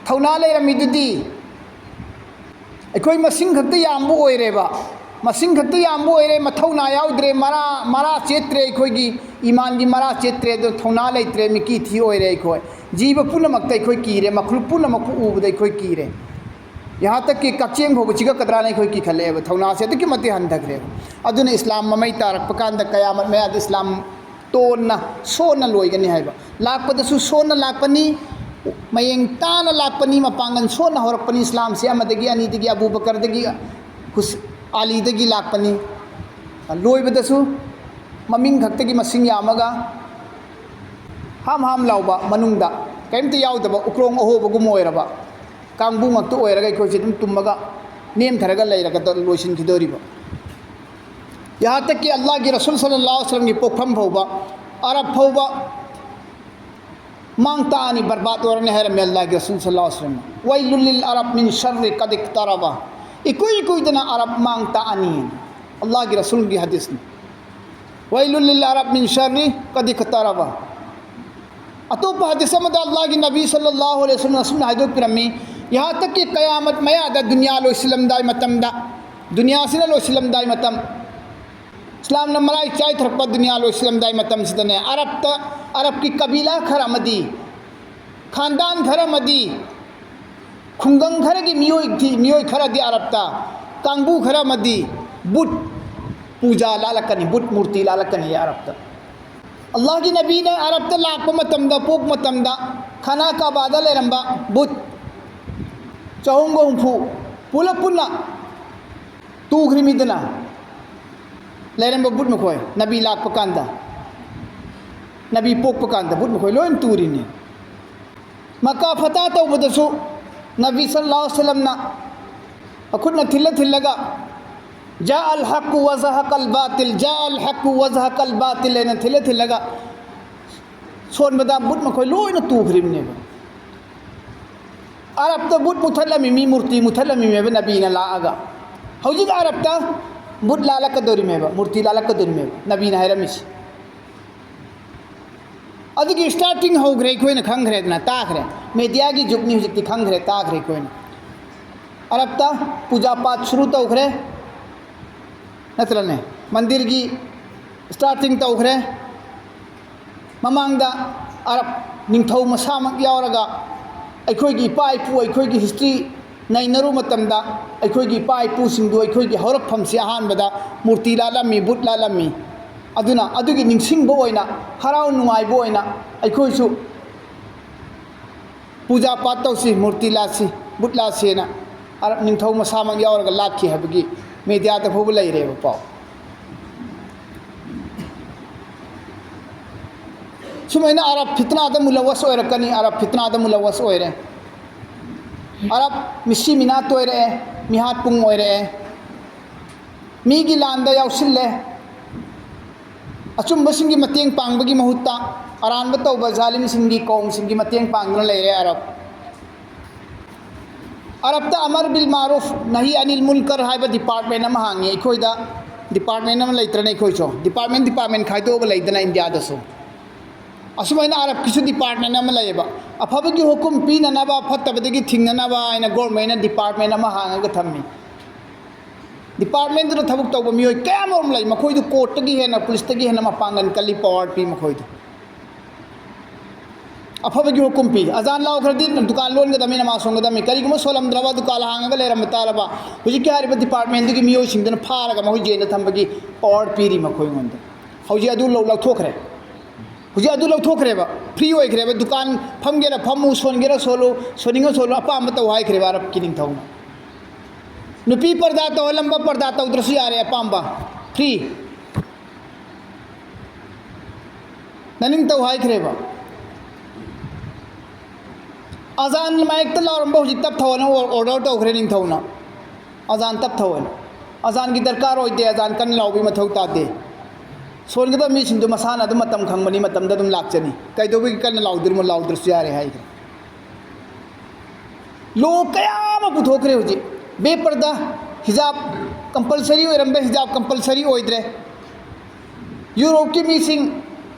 ꯊꯧꯅꯥ ꯂꯩꯔꯝꯃꯤꯗꯨꯗꯤ꯫ ꯑꯩꯈꯣꯏ ꯃꯁꯤꯡ ꯈꯛꯇ ꯌꯥꯝꯕ ꯑꯣꯏꯔꯦꯕ, ꯃꯁꯤꯡ ꯈꯛꯇ ꯌꯥꯝꯕ ꯑꯣꯏꯔꯦ, ꯃꯊꯧꯅꯥ ꯌꯥꯎꯗ꯭ꯔꯦ, ꯃꯔꯥ, ꯃꯔꯥ ꯆꯦꯠꯇ꯭ꯔꯦ, ꯑꯩꯈꯣꯏꯒꯤ ꯏꯃꯥꯟꯒꯤ ꯃꯔꯥ ꯆꯦꯠꯇ꯭ꯔꯦ, ꯑꯗꯨ ꯊꯧꯅꯥ ꯂꯩꯇ꯭ꯔꯦ, ꯃꯤꯀꯤ ꯊꯤ ꯑꯣꯏꯔꯦ꯫ ꯑꯩꯈꯣꯏ ꯖꯤꯕ ꯄꯨꯝꯅꯃꯛꯇ ꯑꯩꯈꯣꯏ ꯀꯤꯔꯦ, ꯃꯈꯂꯨꯛ ꯄꯨꯝꯅꯃꯛꯄꯨ ꯎꯕꯗ ꯑꯩꯈꯣꯏ ꯀꯤꯔꯦ꯫ ꯌꯥꯍꯥꯟ ꯇꯛꯀꯤ ꯀꯛꯆꯦꯡ ꯐꯥꯎꯕ ꯆꯤꯛꯂꯛꯀꯗ꯭ꯔꯥꯅ ꯑꯩꯈꯣꯏ ꯀꯤꯈꯠꯂꯛꯑꯦꯕ, ꯊꯧꯅꯥꯁꯦ ꯑꯗꯨꯛꯀꯤ ꯃꯇꯤꯛ ꯍꯟꯊꯈ꯭ꯔꯦꯕ꯫ ꯑꯗꯨꯅ ꯏꯁꯂꯥꯝ ꯃꯃꯩ ꯇꯥꯔꯛꯄ ꯀꯥꯟꯗ ꯀꯌꯥꯃꯠ ꯃꯌꯥꯗ ꯏꯁꯂꯥꯝ ꯇꯣꯟꯅ, ꯁꯣꯟꯅ ꯂꯣꯏꯒꯅꯤ ꯍꯥꯏꯕ꯫ ꯂꯥꯛꯄꯗꯁꯨ ꯁꯣꯟꯅ ꯂꯥꯛꯄꯅꯤ, ꯃꯌꯦꯡ ꯇꯥꯅ ꯂꯥꯛꯄꯅꯤ, ꯃꯄꯥꯡꯒꯜ ꯁꯣꯟꯅ ꯍꯧꯔꯛꯄꯅꯤ꯫ ꯏꯁꯂꯥꯝꯁꯦ ꯑꯃꯗꯒꯤ, ꯑꯅꯤꯗꯒꯤ, ꯑꯕꯨ ꯕꯀꯔꯗꯒꯤ, ꯍꯨꯁ-, ꯑꯂꯤꯗꯒꯤ ꯂꯥꯛꯄꯅꯤ꯫ ꯂꯣꯏꯕꯗꯁꯨ ꯃꯃꯤꯡ ꯈꯛꯇꯒꯤ ꯃꯁꯤꯡ ꯌꯥꯝꯃꯒ ꯍꯥꯝ ꯍꯥꯝ ꯂꯥꯎꯕ, ꯃꯅꯨꯡꯗ ꯀꯔꯤꯝꯇ ꯌꯥꯎꯗꯕ, ꯎꯀ꯭ꯔꯣꯡ ꯑꯍꯣꯕꯒꯨꯝ ꯑꯣꯏꯔꯕ ꯀꯥꯡꯕꯨ ꯉꯥꯛꯇ ꯑꯣꯏꯔꯒ ꯑꯩꯈꯣꯏꯁꯦ ꯑꯗꯨꯝ ꯇꯨꯝꯃꯒ ꯅꯦꯝꯊꯔꯒ ꯂꯩꯔꯒ ꯂꯣꯏꯁꯤꯟꯈꯤꯗꯣꯔꯤꯕ꯫ ꯌꯥꯍꯥꯟ ꯇꯛꯀꯤ ꯑꯜꯂꯥꯍꯒꯤ ꯔꯁꯨꯜ ꯁꯜꯂꯜꯂꯥꯍꯨ ꯑꯂꯩꯍꯤ ꯋꯁꯜꯂꯝꯒꯤ ꯄꯣꯛꯐꯝ ꯐꯥꯎꯕ, ꯑꯔꯕ ꯐꯥꯎꯕ, ꯃꯥꯡ ꯇꯥꯛꯑꯅꯤ, ꯕꯔꯕꯥꯗ ꯑꯣꯏꯔꯅꯤ ꯍꯥꯏꯔꯝꯃꯦ ꯑꯜꯂꯥꯍꯒꯤ ꯔꯁꯨꯜ ꯁꯜꯂꯜꯂꯥꯍꯨ ꯑꯂꯩꯍꯤ ꯋꯁꯜꯂꯝꯅ꯫ "ꯋꯩꯂꯨꯜ ꯂꯤꯜ ꯑꯔꯕ ꯃꯤꯟ ꯁꯔꯔꯤ ꯀꯗ ꯏꯛꯇꯔꯕ"꯫ ꯏꯀꯨꯏ ꯀꯨꯏꯗꯅ ꯑꯔꯕ ꯃꯥꯡ ꯇꯥꯛꯑꯅꯤ꯫ ꯑꯜꯂꯥꯍꯒꯤ ꯔꯁꯨꯜꯒꯤ ꯍꯗꯤꯁꯅꯤ꯫ "ꯋꯩꯂꯨꯜ ꯂꯤꯜ ꯑꯔꯕ ꯃꯤꯟ ꯁꯔꯔꯤ ꯀꯗ ꯏꯛꯇꯔꯕ"꯫ ꯑꯇꯣꯞꯄ ꯍꯗꯤꯁ ꯑꯃꯗ ꯑꯜꯂꯥꯍꯒꯤ ꯅꯕꯤ ꯁꯜꯂꯜꯂꯥꯍꯨ ꯑꯂꯩꯍꯤ ꯋꯁꯜꯂꯝꯅ ꯑꯁꯨꯝꯅ ꯍꯥꯏꯗꯣꯛꯄꯤꯔꯝꯃꯤ, "ꯌꯍꯥ ꯇꯛ ꯀꯤ ꯀꯌꯥꯃꯠ ꯃꯌꯥꯗ, ꯗꯨꯅꯤꯌꯥ ꯂꯣꯏꯁꯤꯜꯂꯝꯗꯥꯏ ꯃꯇꯝꯗ, ꯗꯨꯅꯤꯌꯥꯁꯤꯅ ꯂꯣꯏꯁꯤꯜꯂꯝꯗꯥꯏ ꯃꯇꯝ, ꯏꯁꯂꯥꯝꯅ ꯃꯔꯥꯏ ꯆꯥꯏꯊꯔꯛꯄ ꯗꯨꯅꯤꯌꯥ ꯂꯣꯏꯁꯤꯜꯂꯝꯗꯥꯏ ꯃꯇꯝꯁꯤꯗꯅꯦ, ꯑꯔꯕꯇ, ꯑꯔꯕꯀꯤ ꯀꯕꯤꯂꯥ ꯈꯔ ꯑꯃꯗꯤ, ꯈꯥꯟꯗꯥꯟ ꯈꯔ ꯑꯃꯗꯤ, ꯈꯨꯡꯒꯪ ꯈꯔꯒꯤ ꯃꯤꯑꯣꯏ, ꯃꯤꯑꯣꯏ ꯈꯔꯗꯤ ꯑꯔꯕꯇ, ꯀꯥꯡꯕꯨ ꯈꯔ ꯑꯃꯗꯤ ꯕꯨꯠ ꯄꯨꯖꯥ ꯂꯥꯠꯂꯛꯀꯅꯤ, ꯕꯨꯠ ꯃꯨꯔꯇꯤ ꯂꯥꯠꯂꯛꯀꯅꯤ ꯑꯔꯕꯇ꯫ ꯑꯜꯂꯥꯍꯒꯤ ꯅꯕꯤꯅ ꯑꯔꯕꯇ ꯂꯥꯛꯄ ꯃꯇꯝꯗ, ꯄꯣꯛꯄ ꯃꯇꯝꯗ, ꯈꯥꯅꯥ ꯀꯥꯕꯥꯗ ꯂꯩꯔꯝꯕ ꯕꯨꯠ ꯆꯍꯨꯝꯒ ꯍꯨꯝꯐꯨ ꯄꯨꯂꯞ ꯄꯨꯟꯅ ꯇꯨꯈ꯭ꯔꯤꯃꯤꯗꯅ꯫ ꯂꯩꯔꯝꯕ ꯕꯨꯠ ꯃꯈꯣꯏ, ꯅꯕꯤ ꯂꯥꯛꯄ ꯀꯥꯟꯗ, ꯅꯕꯤ ꯄꯣꯛꯄ ꯀꯥꯟꯗ ꯕꯨꯠ ꯃꯈꯣꯏ ꯂꯣꯏꯅ ꯇꯨꯔꯤꯅꯤ꯫ ꯃꯀꯥ ꯐꯇꯥ ꯇꯧꯕꯗꯁꯨ ꯅꯕꯤ ꯁꯜꯂꯜꯂꯥꯍꯨ ꯑꯂꯩꯍꯤ ꯋꯁꯜꯂꯝꯅ ꯃꯈꯨꯠꯅ ꯊꯤꯜꯂ ꯊꯤꯜꯂꯒ, "ꯖꯥ ꯑꯜ ꯍꯛ ꯋ ꯖꯍꯛ ꯑꯜ ꯕꯥꯇꯤꯜ, ꯖꯥ ꯑꯜ ꯍꯛ ꯋ ꯖꯍꯛ ꯑꯜ ꯕꯥꯇꯤꯜ" ꯍꯥꯏꯅ ꯊꯤꯜꯂ ꯊꯤꯜꯂꯒ ꯁꯣꯟꯕꯗ ꯕꯨꯠ ꯃꯈꯣꯏ ꯂꯣꯏꯅ ꯇꯨꯈ꯭ꯔꯤꯕꯅꯦꯕ꯫ ꯑꯔꯕꯇ ꯕꯨꯠ ꯃꯨꯊꯠꯂꯝꯃꯤ ꯃꯤ, ꯃꯨꯔꯇꯤ ꯃꯨꯊꯠꯂꯝꯃꯤꯃꯦꯕ ꯅꯕꯤꯅ ꯂꯥꯛꯑꯒ꯫ ꯍꯧꯖꯤꯛ ꯑꯔꯕꯇ ꯕꯨꯠ ꯂꯥꯠꯂꯛꯀꯗꯧꯔꯤꯃꯦꯕ, ꯃꯨꯔꯇꯤ ꯂꯥꯠꯂꯛꯀꯗꯧꯔꯤꯃꯦꯕ ꯅꯕꯤꯅ ꯍꯥꯏꯔꯝꯃꯤꯁꯦ꯫ ꯑꯗꯨꯒꯤ ꯁ꯭ꯇꯥꯔꯇꯤꯡ ꯍꯧꯈ꯭ꯔꯦ, ꯑꯩꯈꯣꯏꯅ ꯈꯪꯈ꯭ꯔꯦꯗꯅ, ꯇꯥꯈ꯭ꯔꯦ꯫ ꯃꯦꯗꯤꯌꯥꯒꯤ ꯖꯨꯒꯅꯤ ꯍꯧꯖꯤꯛꯇꯤ, ꯈꯪꯈ꯭ꯔꯦ, ꯇꯥꯈ꯭ꯔꯦ ꯑꯩꯈꯣꯏꯅ꯫ ꯑꯔꯕꯇ ꯄꯨꯖꯥ ꯄꯥꯠ ꯁꯨꯔꯨ ꯇꯧꯈ꯭ꯔꯦ, ꯅꯠꯇ꯭ꯔꯅꯦ? ꯃꯟꯗꯤꯔꯒꯤ ꯁ꯭ꯇꯥꯔꯇꯤꯡ ꯇꯧꯈ꯭ꯔꯦ꯫ ꯃꯃꯥꯡꯗ ꯑꯔꯕ ꯅꯤꯡꯊꯧ ꯃꯁꯥꯃꯛ ꯌꯥꯎꯔꯒ ꯑꯩꯈꯣꯏꯒꯤ ꯏꯄꯥ ꯏꯄꯨ, ꯑꯩꯈꯣꯏꯒꯤ ꯍꯤꯁꯇ꯭ꯔꯤ ꯅꯩꯅꯔꯨ ꯃꯇꯝꯗ, ꯑꯩꯈꯣꯏꯒꯤ ꯏꯄꯥ ꯏꯄꯨꯁꯤꯡꯗꯨ ꯑꯩꯈꯣꯏꯒꯤ ꯍꯧꯔꯛꯐꯝꯁꯤ ꯑꯍꯥꯟꯕꯗ ꯃꯨꯔꯇꯤ ꯂꯥꯠꯂꯝꯃꯤ, ꯕꯨꯠ ꯂꯥꯠꯂꯝꯃꯤ꯫ ꯑꯗꯨꯅ ꯑꯗꯨꯒꯤ ꯅꯤꯡꯁꯤꯡꯕ ꯑꯣꯏꯅ, ꯍꯔꯥꯎ ꯅꯨꯡꯉꯥꯏꯕ ꯑꯣꯏꯅ ꯑꯩꯈꯣꯏꯁꯨ ꯄꯨꯖꯥ ꯄꯥꯠ ꯇꯧꯁꯤ, ꯃꯨꯔꯇꯤ ꯂꯥꯠꯁꯤ, ꯕꯨꯠ ꯂꯥꯠꯁꯤꯅ ꯑꯔꯕ ꯅꯤꯡꯊꯧ ꯃꯁꯥꯃꯛ ꯌꯥꯎꯔꯒ ꯂꯥꯠꯈꯤ ꯍꯥꯏꯕꯒꯤ ꯃꯦꯗꯤꯌꯥꯗ ꯐꯥꯎꯕ ꯂꯩꯔꯦꯕ ꯄꯥꯎ꯫ ꯁꯨꯃꯥꯏꯅ ꯑꯔꯕ ꯐꯤꯇꯅꯥꯗ ꯃꯨꯂꯋꯁ ꯑꯣꯏꯔꯛꯀꯅꯤ, ꯑꯔꯕ ꯐꯤꯇꯅꯥꯗ ꯃꯨꯂꯋꯁ ꯑꯣꯏꯔꯦ꯫ ꯑꯔꯕ ꯃꯤꯁꯤ ꯃꯤꯅꯥ ꯇꯣꯏꯔꯛꯑꯦ, ꯃꯤꯍꯥꯠ ꯄꯨꯡ ꯑꯣꯏꯔꯛꯑꯦ, ꯃꯤꯒꯤ ꯂꯥꯟꯗ ꯌꯥꯎꯁꯤꯜꯂꯦ꯫ ꯑꯆꯨꯝꯕꯁꯤꯡꯒꯤ ꯃꯇꯦꯡ ꯄꯥꯡꯕꯒꯤ ꯃꯍꯨꯠꯇ ꯑꯔꯥꯟꯕ ꯇꯧꯕ ꯖꯥꯂꯤꯝꯁꯤꯡꯒꯤ ꯀꯧꯝꯁꯤꯡꯒꯤ ꯃꯇꯦꯡ ꯄꯥꯡꯗꯨꯅ ꯂꯩꯔꯦ ꯑꯔꯕ꯫ ꯑꯔꯕꯇ ꯑꯃꯔ ꯕꯤꯜ ꯃꯥꯔꯨꯐ ꯅꯍꯤ ꯑꯅꯤꯜ ꯃꯨꯟꯀꯔ ꯍꯥꯏꯕ ꯗꯤꯄꯥꯔꯠꯃꯦꯟ ꯑꯃ ꯍꯥꯡꯉꯤ꯫ ꯑꯩꯈꯣꯏꯗ ꯗꯤꯄꯥꯔꯠꯃꯦꯟ ꯑꯃ ꯂꯩꯇ꯭ꯔꯅꯦ? ꯑꯩꯈꯣꯏꯁꯨ ꯗꯤꯄꯥꯔꯠꯃꯦꯟ ꯗꯤꯄꯥꯔꯠꯃꯦꯟ ꯈꯥꯏꯗꯣꯛꯑꯒ ꯂꯩꯗꯅ ꯏꯟꯗꯤꯌꯥꯗꯁꯨ꯫ ꯑꯁꯨꯃꯥꯏꯅ ꯑꯔꯕꯀꯤꯁꯨ ꯗꯤꯄꯥꯔꯠꯃꯦꯟ ꯑꯃ ꯂꯩꯌꯦꯕ꯫ ꯑꯐꯕꯒꯤ ꯍꯨꯀꯨꯝ ꯄꯤꯅꯅꯕ, ꯐꯠꯇꯕꯗꯒꯤ ꯊꯤꯡꯅꯅꯕ ꯍꯥꯏꯅ ꯒꯣꯔꯃꯦꯟꯅ ꯗꯤꯄꯥꯔꯠꯃꯦꯟ ꯑꯃ ꯍꯥꯡꯉꯒ ꯊꯝꯃꯤ꯫ ꯗꯤꯄꯥꯔꯠꯃꯦꯟꯗꯨꯗ ꯊꯕꯛ ꯇꯧꯕ ꯃꯤꯑꯣꯏ ꯀꯌꯥꯃꯔꯨꯝ ꯂꯩ꯫ ꯃꯈꯣꯏꯗꯨ ꯀꯣꯔꯠꯇꯒꯤ ꯍꯦꯟꯅ, ꯄꯨꯂꯤꯁꯇꯒꯤ ꯍꯦꯟꯅ ꯃꯄꯥꯡꯒꯜ ꯀꯜꯂꯤ, ꯄꯋꯥꯔ ꯄꯤ ꯃꯈꯣꯏꯗꯨ꯫ ꯑꯐꯕꯒꯤ ꯍꯨꯀꯨꯝ ꯄꯤ꯫ ꯑꯖꯥꯟ ꯂꯥꯎꯈ꯭ꯔꯗꯤ ꯗꯨꯀꯥꯟ ꯂꯣꯟꯒꯗꯕꯅꯤ, ꯅꯃꯥꯖ ꯁꯣꯟꯒꯗꯕꯅꯤ꯫ ꯀꯔꯤꯒꯨꯝꯕ ꯁꯣꯜꯂꯝꯗ꯭ꯔꯕ, ꯗꯨꯀꯥꯟ ꯍꯥꯡꯉꯒ ꯂꯩꯔꯝꯕ ꯇꯥꯔꯕ, ꯍꯧꯖꯤꯛꯀꯤ ꯍꯥꯏꯔꯤꯕ ꯗꯤꯄꯥꯔꯠꯃꯦꯟꯗꯨꯒꯤ ꯃꯤꯑꯣꯏꯁꯤꯡꯗꯨꯅ ꯐꯥꯔꯒ ꯃꯈꯣꯏ ꯖꯦꯜꯗ ꯊꯝꯕꯒꯤ ꯄꯋꯥꯔ ꯄꯤꯔꯤ ꯃꯈꯣꯏꯉꯣꯟꯗ꯫ ꯍꯧꯖꯤꯛ ꯑꯗꯨ ꯂꯧ-, ꯂꯧꯊꯣꯛꯈ꯭ꯔꯦ꯫ ꯍꯧꯖꯤꯛ ꯑꯗꯨ ꯂꯧꯊꯣꯛꯈ꯭ꯔꯦꯕ꯫ ꯐ꯭ꯔꯤ ꯑꯣꯏꯈ꯭ꯔꯦꯕ꯫ ꯗꯨꯀꯥꯟ ꯐꯝꯒꯦꯔꯥ ꯐꯝꯃꯨ, ꯁꯣꯟꯒꯦꯔꯥ ꯁꯣꯜꯂꯨ, ꯁꯣꯟꯅꯤꯡꯉ ꯁꯣꯜꯂꯨ, ꯑꯄꯥꯝꯕ ꯇꯧ ꯍꯥꯏꯈ꯭ꯔꯦꯕ ꯑꯔꯕꯀꯤ ꯅꯤꯡꯊꯧꯅ꯫ ꯅꯨꯄꯤ ꯄꯔꯗꯥ ꯇꯧꯍꯜꯂꯝꯕ ꯄꯔꯗꯥ ꯇꯧꯗ꯭ꯔꯁꯨ ꯌꯥꯔꯦ, ꯑꯄꯥꯝꯕ꯫ ꯐ꯭ꯔꯤ꯫ ꯅꯅꯤꯡꯊꯧ ꯍꯥꯏꯈ꯭ꯔꯦꯕ꯫ ꯑꯖꯥꯟ ꯃꯥꯏꯛꯇ ꯂꯥꯎꯔꯝꯕ ꯍꯧꯖꯤꯛ ꯇꯞꯊꯧꯑꯅ ꯑꯣꯔꯗꯔ ꯇꯧꯈ꯭ꯔꯦ ꯅꯤꯡꯊꯧꯅ꯫ ꯑꯖꯥꯟ ꯇꯞꯊꯧꯑꯅ꯫ ꯑꯖꯥꯟꯒꯤ ꯗꯔꯀꯥꯔ ꯑꯣꯏꯗꯦ, ꯑꯖꯥꯟ ꯀꯟꯅ ꯂꯥꯎꯕꯒꯤ ꯃꯊꯧ ꯇꯥꯗꯦ꯫ ꯁꯣꯟꯒꯗꯕ ꯃꯤꯁꯤꯡꯗꯨ ꯃꯁꯥꯅ ꯑꯗꯨꯝ ꯃꯇꯝ ꯈꯪꯕꯅꯤ, ꯃꯇꯝꯗ ꯑꯗꯨꯝ ꯂꯥꯛꯆꯅꯤ꯫ ꯀꯩꯗꯧꯕꯒꯤ ꯀꯟꯅ ꯂꯥꯎꯗꯣꯔꯤꯃꯣ? ꯂꯥꯎꯗ꯭ꯔꯁꯨ ꯌꯥꯔꯦ ꯍꯥꯏꯈ꯭ꯔꯦ꯫ ꯂꯣ ꯀꯌꯥ ꯑꯃ ꯄꯨꯊꯣꯛꯈ꯭ꯔꯦ ꯍꯧꯖꯤꯛ꯫ ꯕꯦꯄꯔꯗ ꯍꯤꯖꯥꯕ ꯀꯝꯄꯜꯁꯔꯤ ꯑꯣꯏꯔꯝꯕ ꯍꯤꯖꯥꯕ ꯀꯝꯄꯜꯁꯔꯤ ꯑꯣꯏꯗ꯭ꯔꯦ꯫ ꯌꯨꯔꯣꯞꯀꯤ ꯃꯤꯁꯤꯡ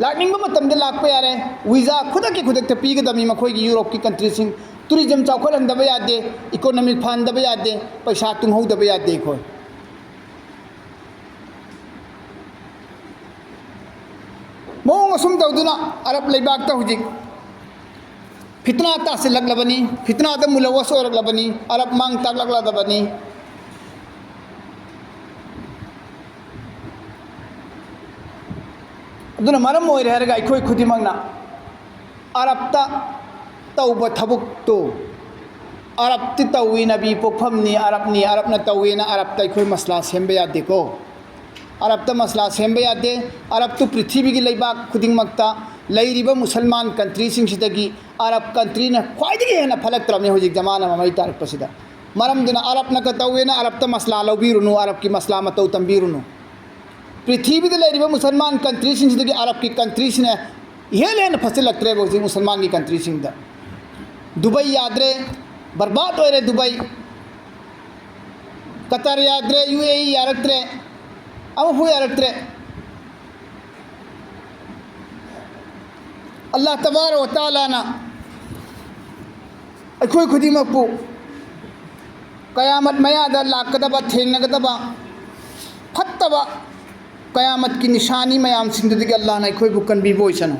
ꯂꯥꯛꯅꯤꯡꯕ ꯃꯇꯝꯗ ꯂꯥꯛꯄ ꯌꯥꯔꯦ꯫ ꯋꯤꯖꯥ ꯈꯨꯗꯛꯀꯤ ꯈꯨꯗꯛꯇ ꯄꯤꯒꯗꯕꯅꯤ ꯃꯈꯣꯏꯒꯤ ꯌꯨꯔꯣꯞꯀꯤ ꯀꯟꯇ꯭ꯔꯤꯁꯤꯡ꯫ ꯇꯨꯔꯤꯖꯝ ꯆꯥꯎꯈꯠꯍꯟꯗꯕ ꯌꯥꯗꯦ, ꯏꯀꯣꯅꯣꯃꯤ ꯐꯍꯟꯗꯕ ꯌꯥꯗꯦ, ꯄꯩꯁꯥ ꯇꯨꯡꯍꯧꯗꯕ ꯌꯥꯗꯦ ꯑꯩꯈꯣꯏ꯫ ꯃꯑꯣꯡ ꯑꯁꯨꯝ ꯇꯧꯗꯨꯅ ꯑꯔꯕ ꯂꯩꯕꯥꯛꯇ ꯍꯧꯖꯤꯛ ꯐꯤꯇꯅꯥ ꯇꯥꯁꯤꯜꯂꯛꯂꯕꯅꯤ, ꯐꯤꯇꯅꯥꯗ ꯃꯨꯂꯋꯁ ꯑꯣꯏꯔꯛꯂꯕꯅꯤ, ꯑꯔꯕ ꯃꯥꯡ ꯇꯥꯛꯂꯛꯂꯕꯅꯤ꯫ ꯑꯗꯨꯅ ꯃꯔꯝ ꯑꯣꯏꯔꯦ ꯍꯥꯏꯔꯒ ꯑꯩꯈꯣꯏ ꯈꯨꯗꯤꯡꯃꯛꯅ ꯑꯔꯕꯇ ꯇꯧꯕ ꯊꯕꯛꯇꯨ, ꯑꯔꯕꯇꯤ ꯇꯧꯏ, ꯅꯕꯤ ꯄꯣꯛꯐꯝꯅꯤ, ꯑꯔꯕꯅꯤ, ꯑꯔꯕꯅ ꯇꯧꯏꯅ ꯑꯔꯕꯇ ꯑꯩꯈꯣꯏ ꯃꯁꯂꯥ ꯁꯦꯝꯕ ꯌꯥꯗꯦꯀꯣ꯫ ꯑꯔꯕꯇ ꯃꯁꯂꯥ ꯁꯦꯝꯕ ꯌꯥꯗꯦ꯫ ꯑꯔꯕꯇꯨ ꯄ꯭ꯔꯤꯊꯤꯕꯤꯒꯤ ꯂꯩꯕꯥꯛ ꯈꯨꯗꯤꯡꯃꯛꯇ ꯂꯩꯔꯤꯕ ꯃꯨꯁꯜꯃꯥꯟ ꯀꯟꯇ꯭ꯔꯤꯁꯤꯡꯁꯤꯗꯒꯤ ꯑꯔꯕ ꯀꯟꯇ꯭ꯔꯤꯅ ꯈ꯭ꯋꯥꯏꯗꯒꯤ ꯍꯦꯟꯅ ꯐꯠꯂꯛꯇ꯭ꯔꯕꯅꯤ ꯍꯧꯖꯤꯛ ꯖꯃꯥꯅ ꯃꯃꯩ ꯇꯥꯔꯛꯄꯁꯤꯗ꯫ ꯃꯔꯝꯗꯨꯅ ꯑꯔꯕꯅꯒ ꯇꯧꯋꯦꯅ ꯑꯔꯕꯇ ꯃꯁꯂꯥ ꯂꯧꯕꯤꯔꯨꯅꯨ, ꯑꯔꯕꯀꯤ ꯃꯁꯂꯥ ꯃꯇꯧ ꯇꯝꯕꯤꯔꯨꯅꯨ꯫ ꯄ꯭ꯔꯤꯊꯤꯕꯤꯗ ꯂꯩꯔꯤꯕ ꯃꯨꯁꯜꯃꯥꯟ ꯀꯟꯇ꯭ꯔꯤꯁꯤꯡꯁꯤꯗꯒꯤ ꯑꯔꯕꯀꯤ ꯀꯟꯇ꯭ꯔꯤꯁꯤꯅ ꯏꯍꯦꯟ ꯍꯦꯟꯅ ꯐꯠꯁꯤꯜꯂꯛꯇ꯭ꯔꯦꯕ ꯍꯧꯖꯤꯛ ꯃꯨꯁꯜꯃꯥꯟꯒꯤ ꯀꯟꯇ꯭ꯔꯤꯁꯤꯡꯗ꯫ ꯗꯨꯕꯥꯏ ꯌꯥꯗ꯭ꯔꯦ, ꯕꯔꯕꯥꯗ ꯑꯣꯏꯔꯦ ꯗꯨꯕꯥꯏ꯫ ꯀꯇꯔ ꯌꯥꯗ꯭ꯔꯦ, ꯌꯨ ꯑꯦ ꯏ ꯌꯥꯔꯛꯇ꯭ꯔꯦ, ꯑꯃꯐꯥꯎ ꯌꯥꯔꯛꯇ꯭ꯔꯦ꯫ ꯑꯜꯂꯥꯍ ꯇꯕꯥꯔꯛ ꯋ ꯇꯥꯂꯥꯅ ꯑꯩꯈꯣꯏ ꯈꯨꯗꯤꯡꯃꯛꯄꯨ ꯀꯌꯥꯃꯠ ꯃꯌꯥꯗ ꯂꯥꯛꯀꯗꯕ, ꯊꯦꯡꯅꯒꯗꯕ ꯐꯠꯇꯕ ꯀꯌꯥꯃꯠꯀꯤ ꯅꯤꯁꯥꯅꯤ ꯃꯌꯥꯝꯁꯤꯡꯗꯨꯗꯒꯤ ꯑꯜꯂꯥꯍꯅ ꯑꯩꯈꯣꯏꯕꯨ ꯀꯟꯕꯤꯕ ꯑꯣꯏꯁꯅꯨ꯫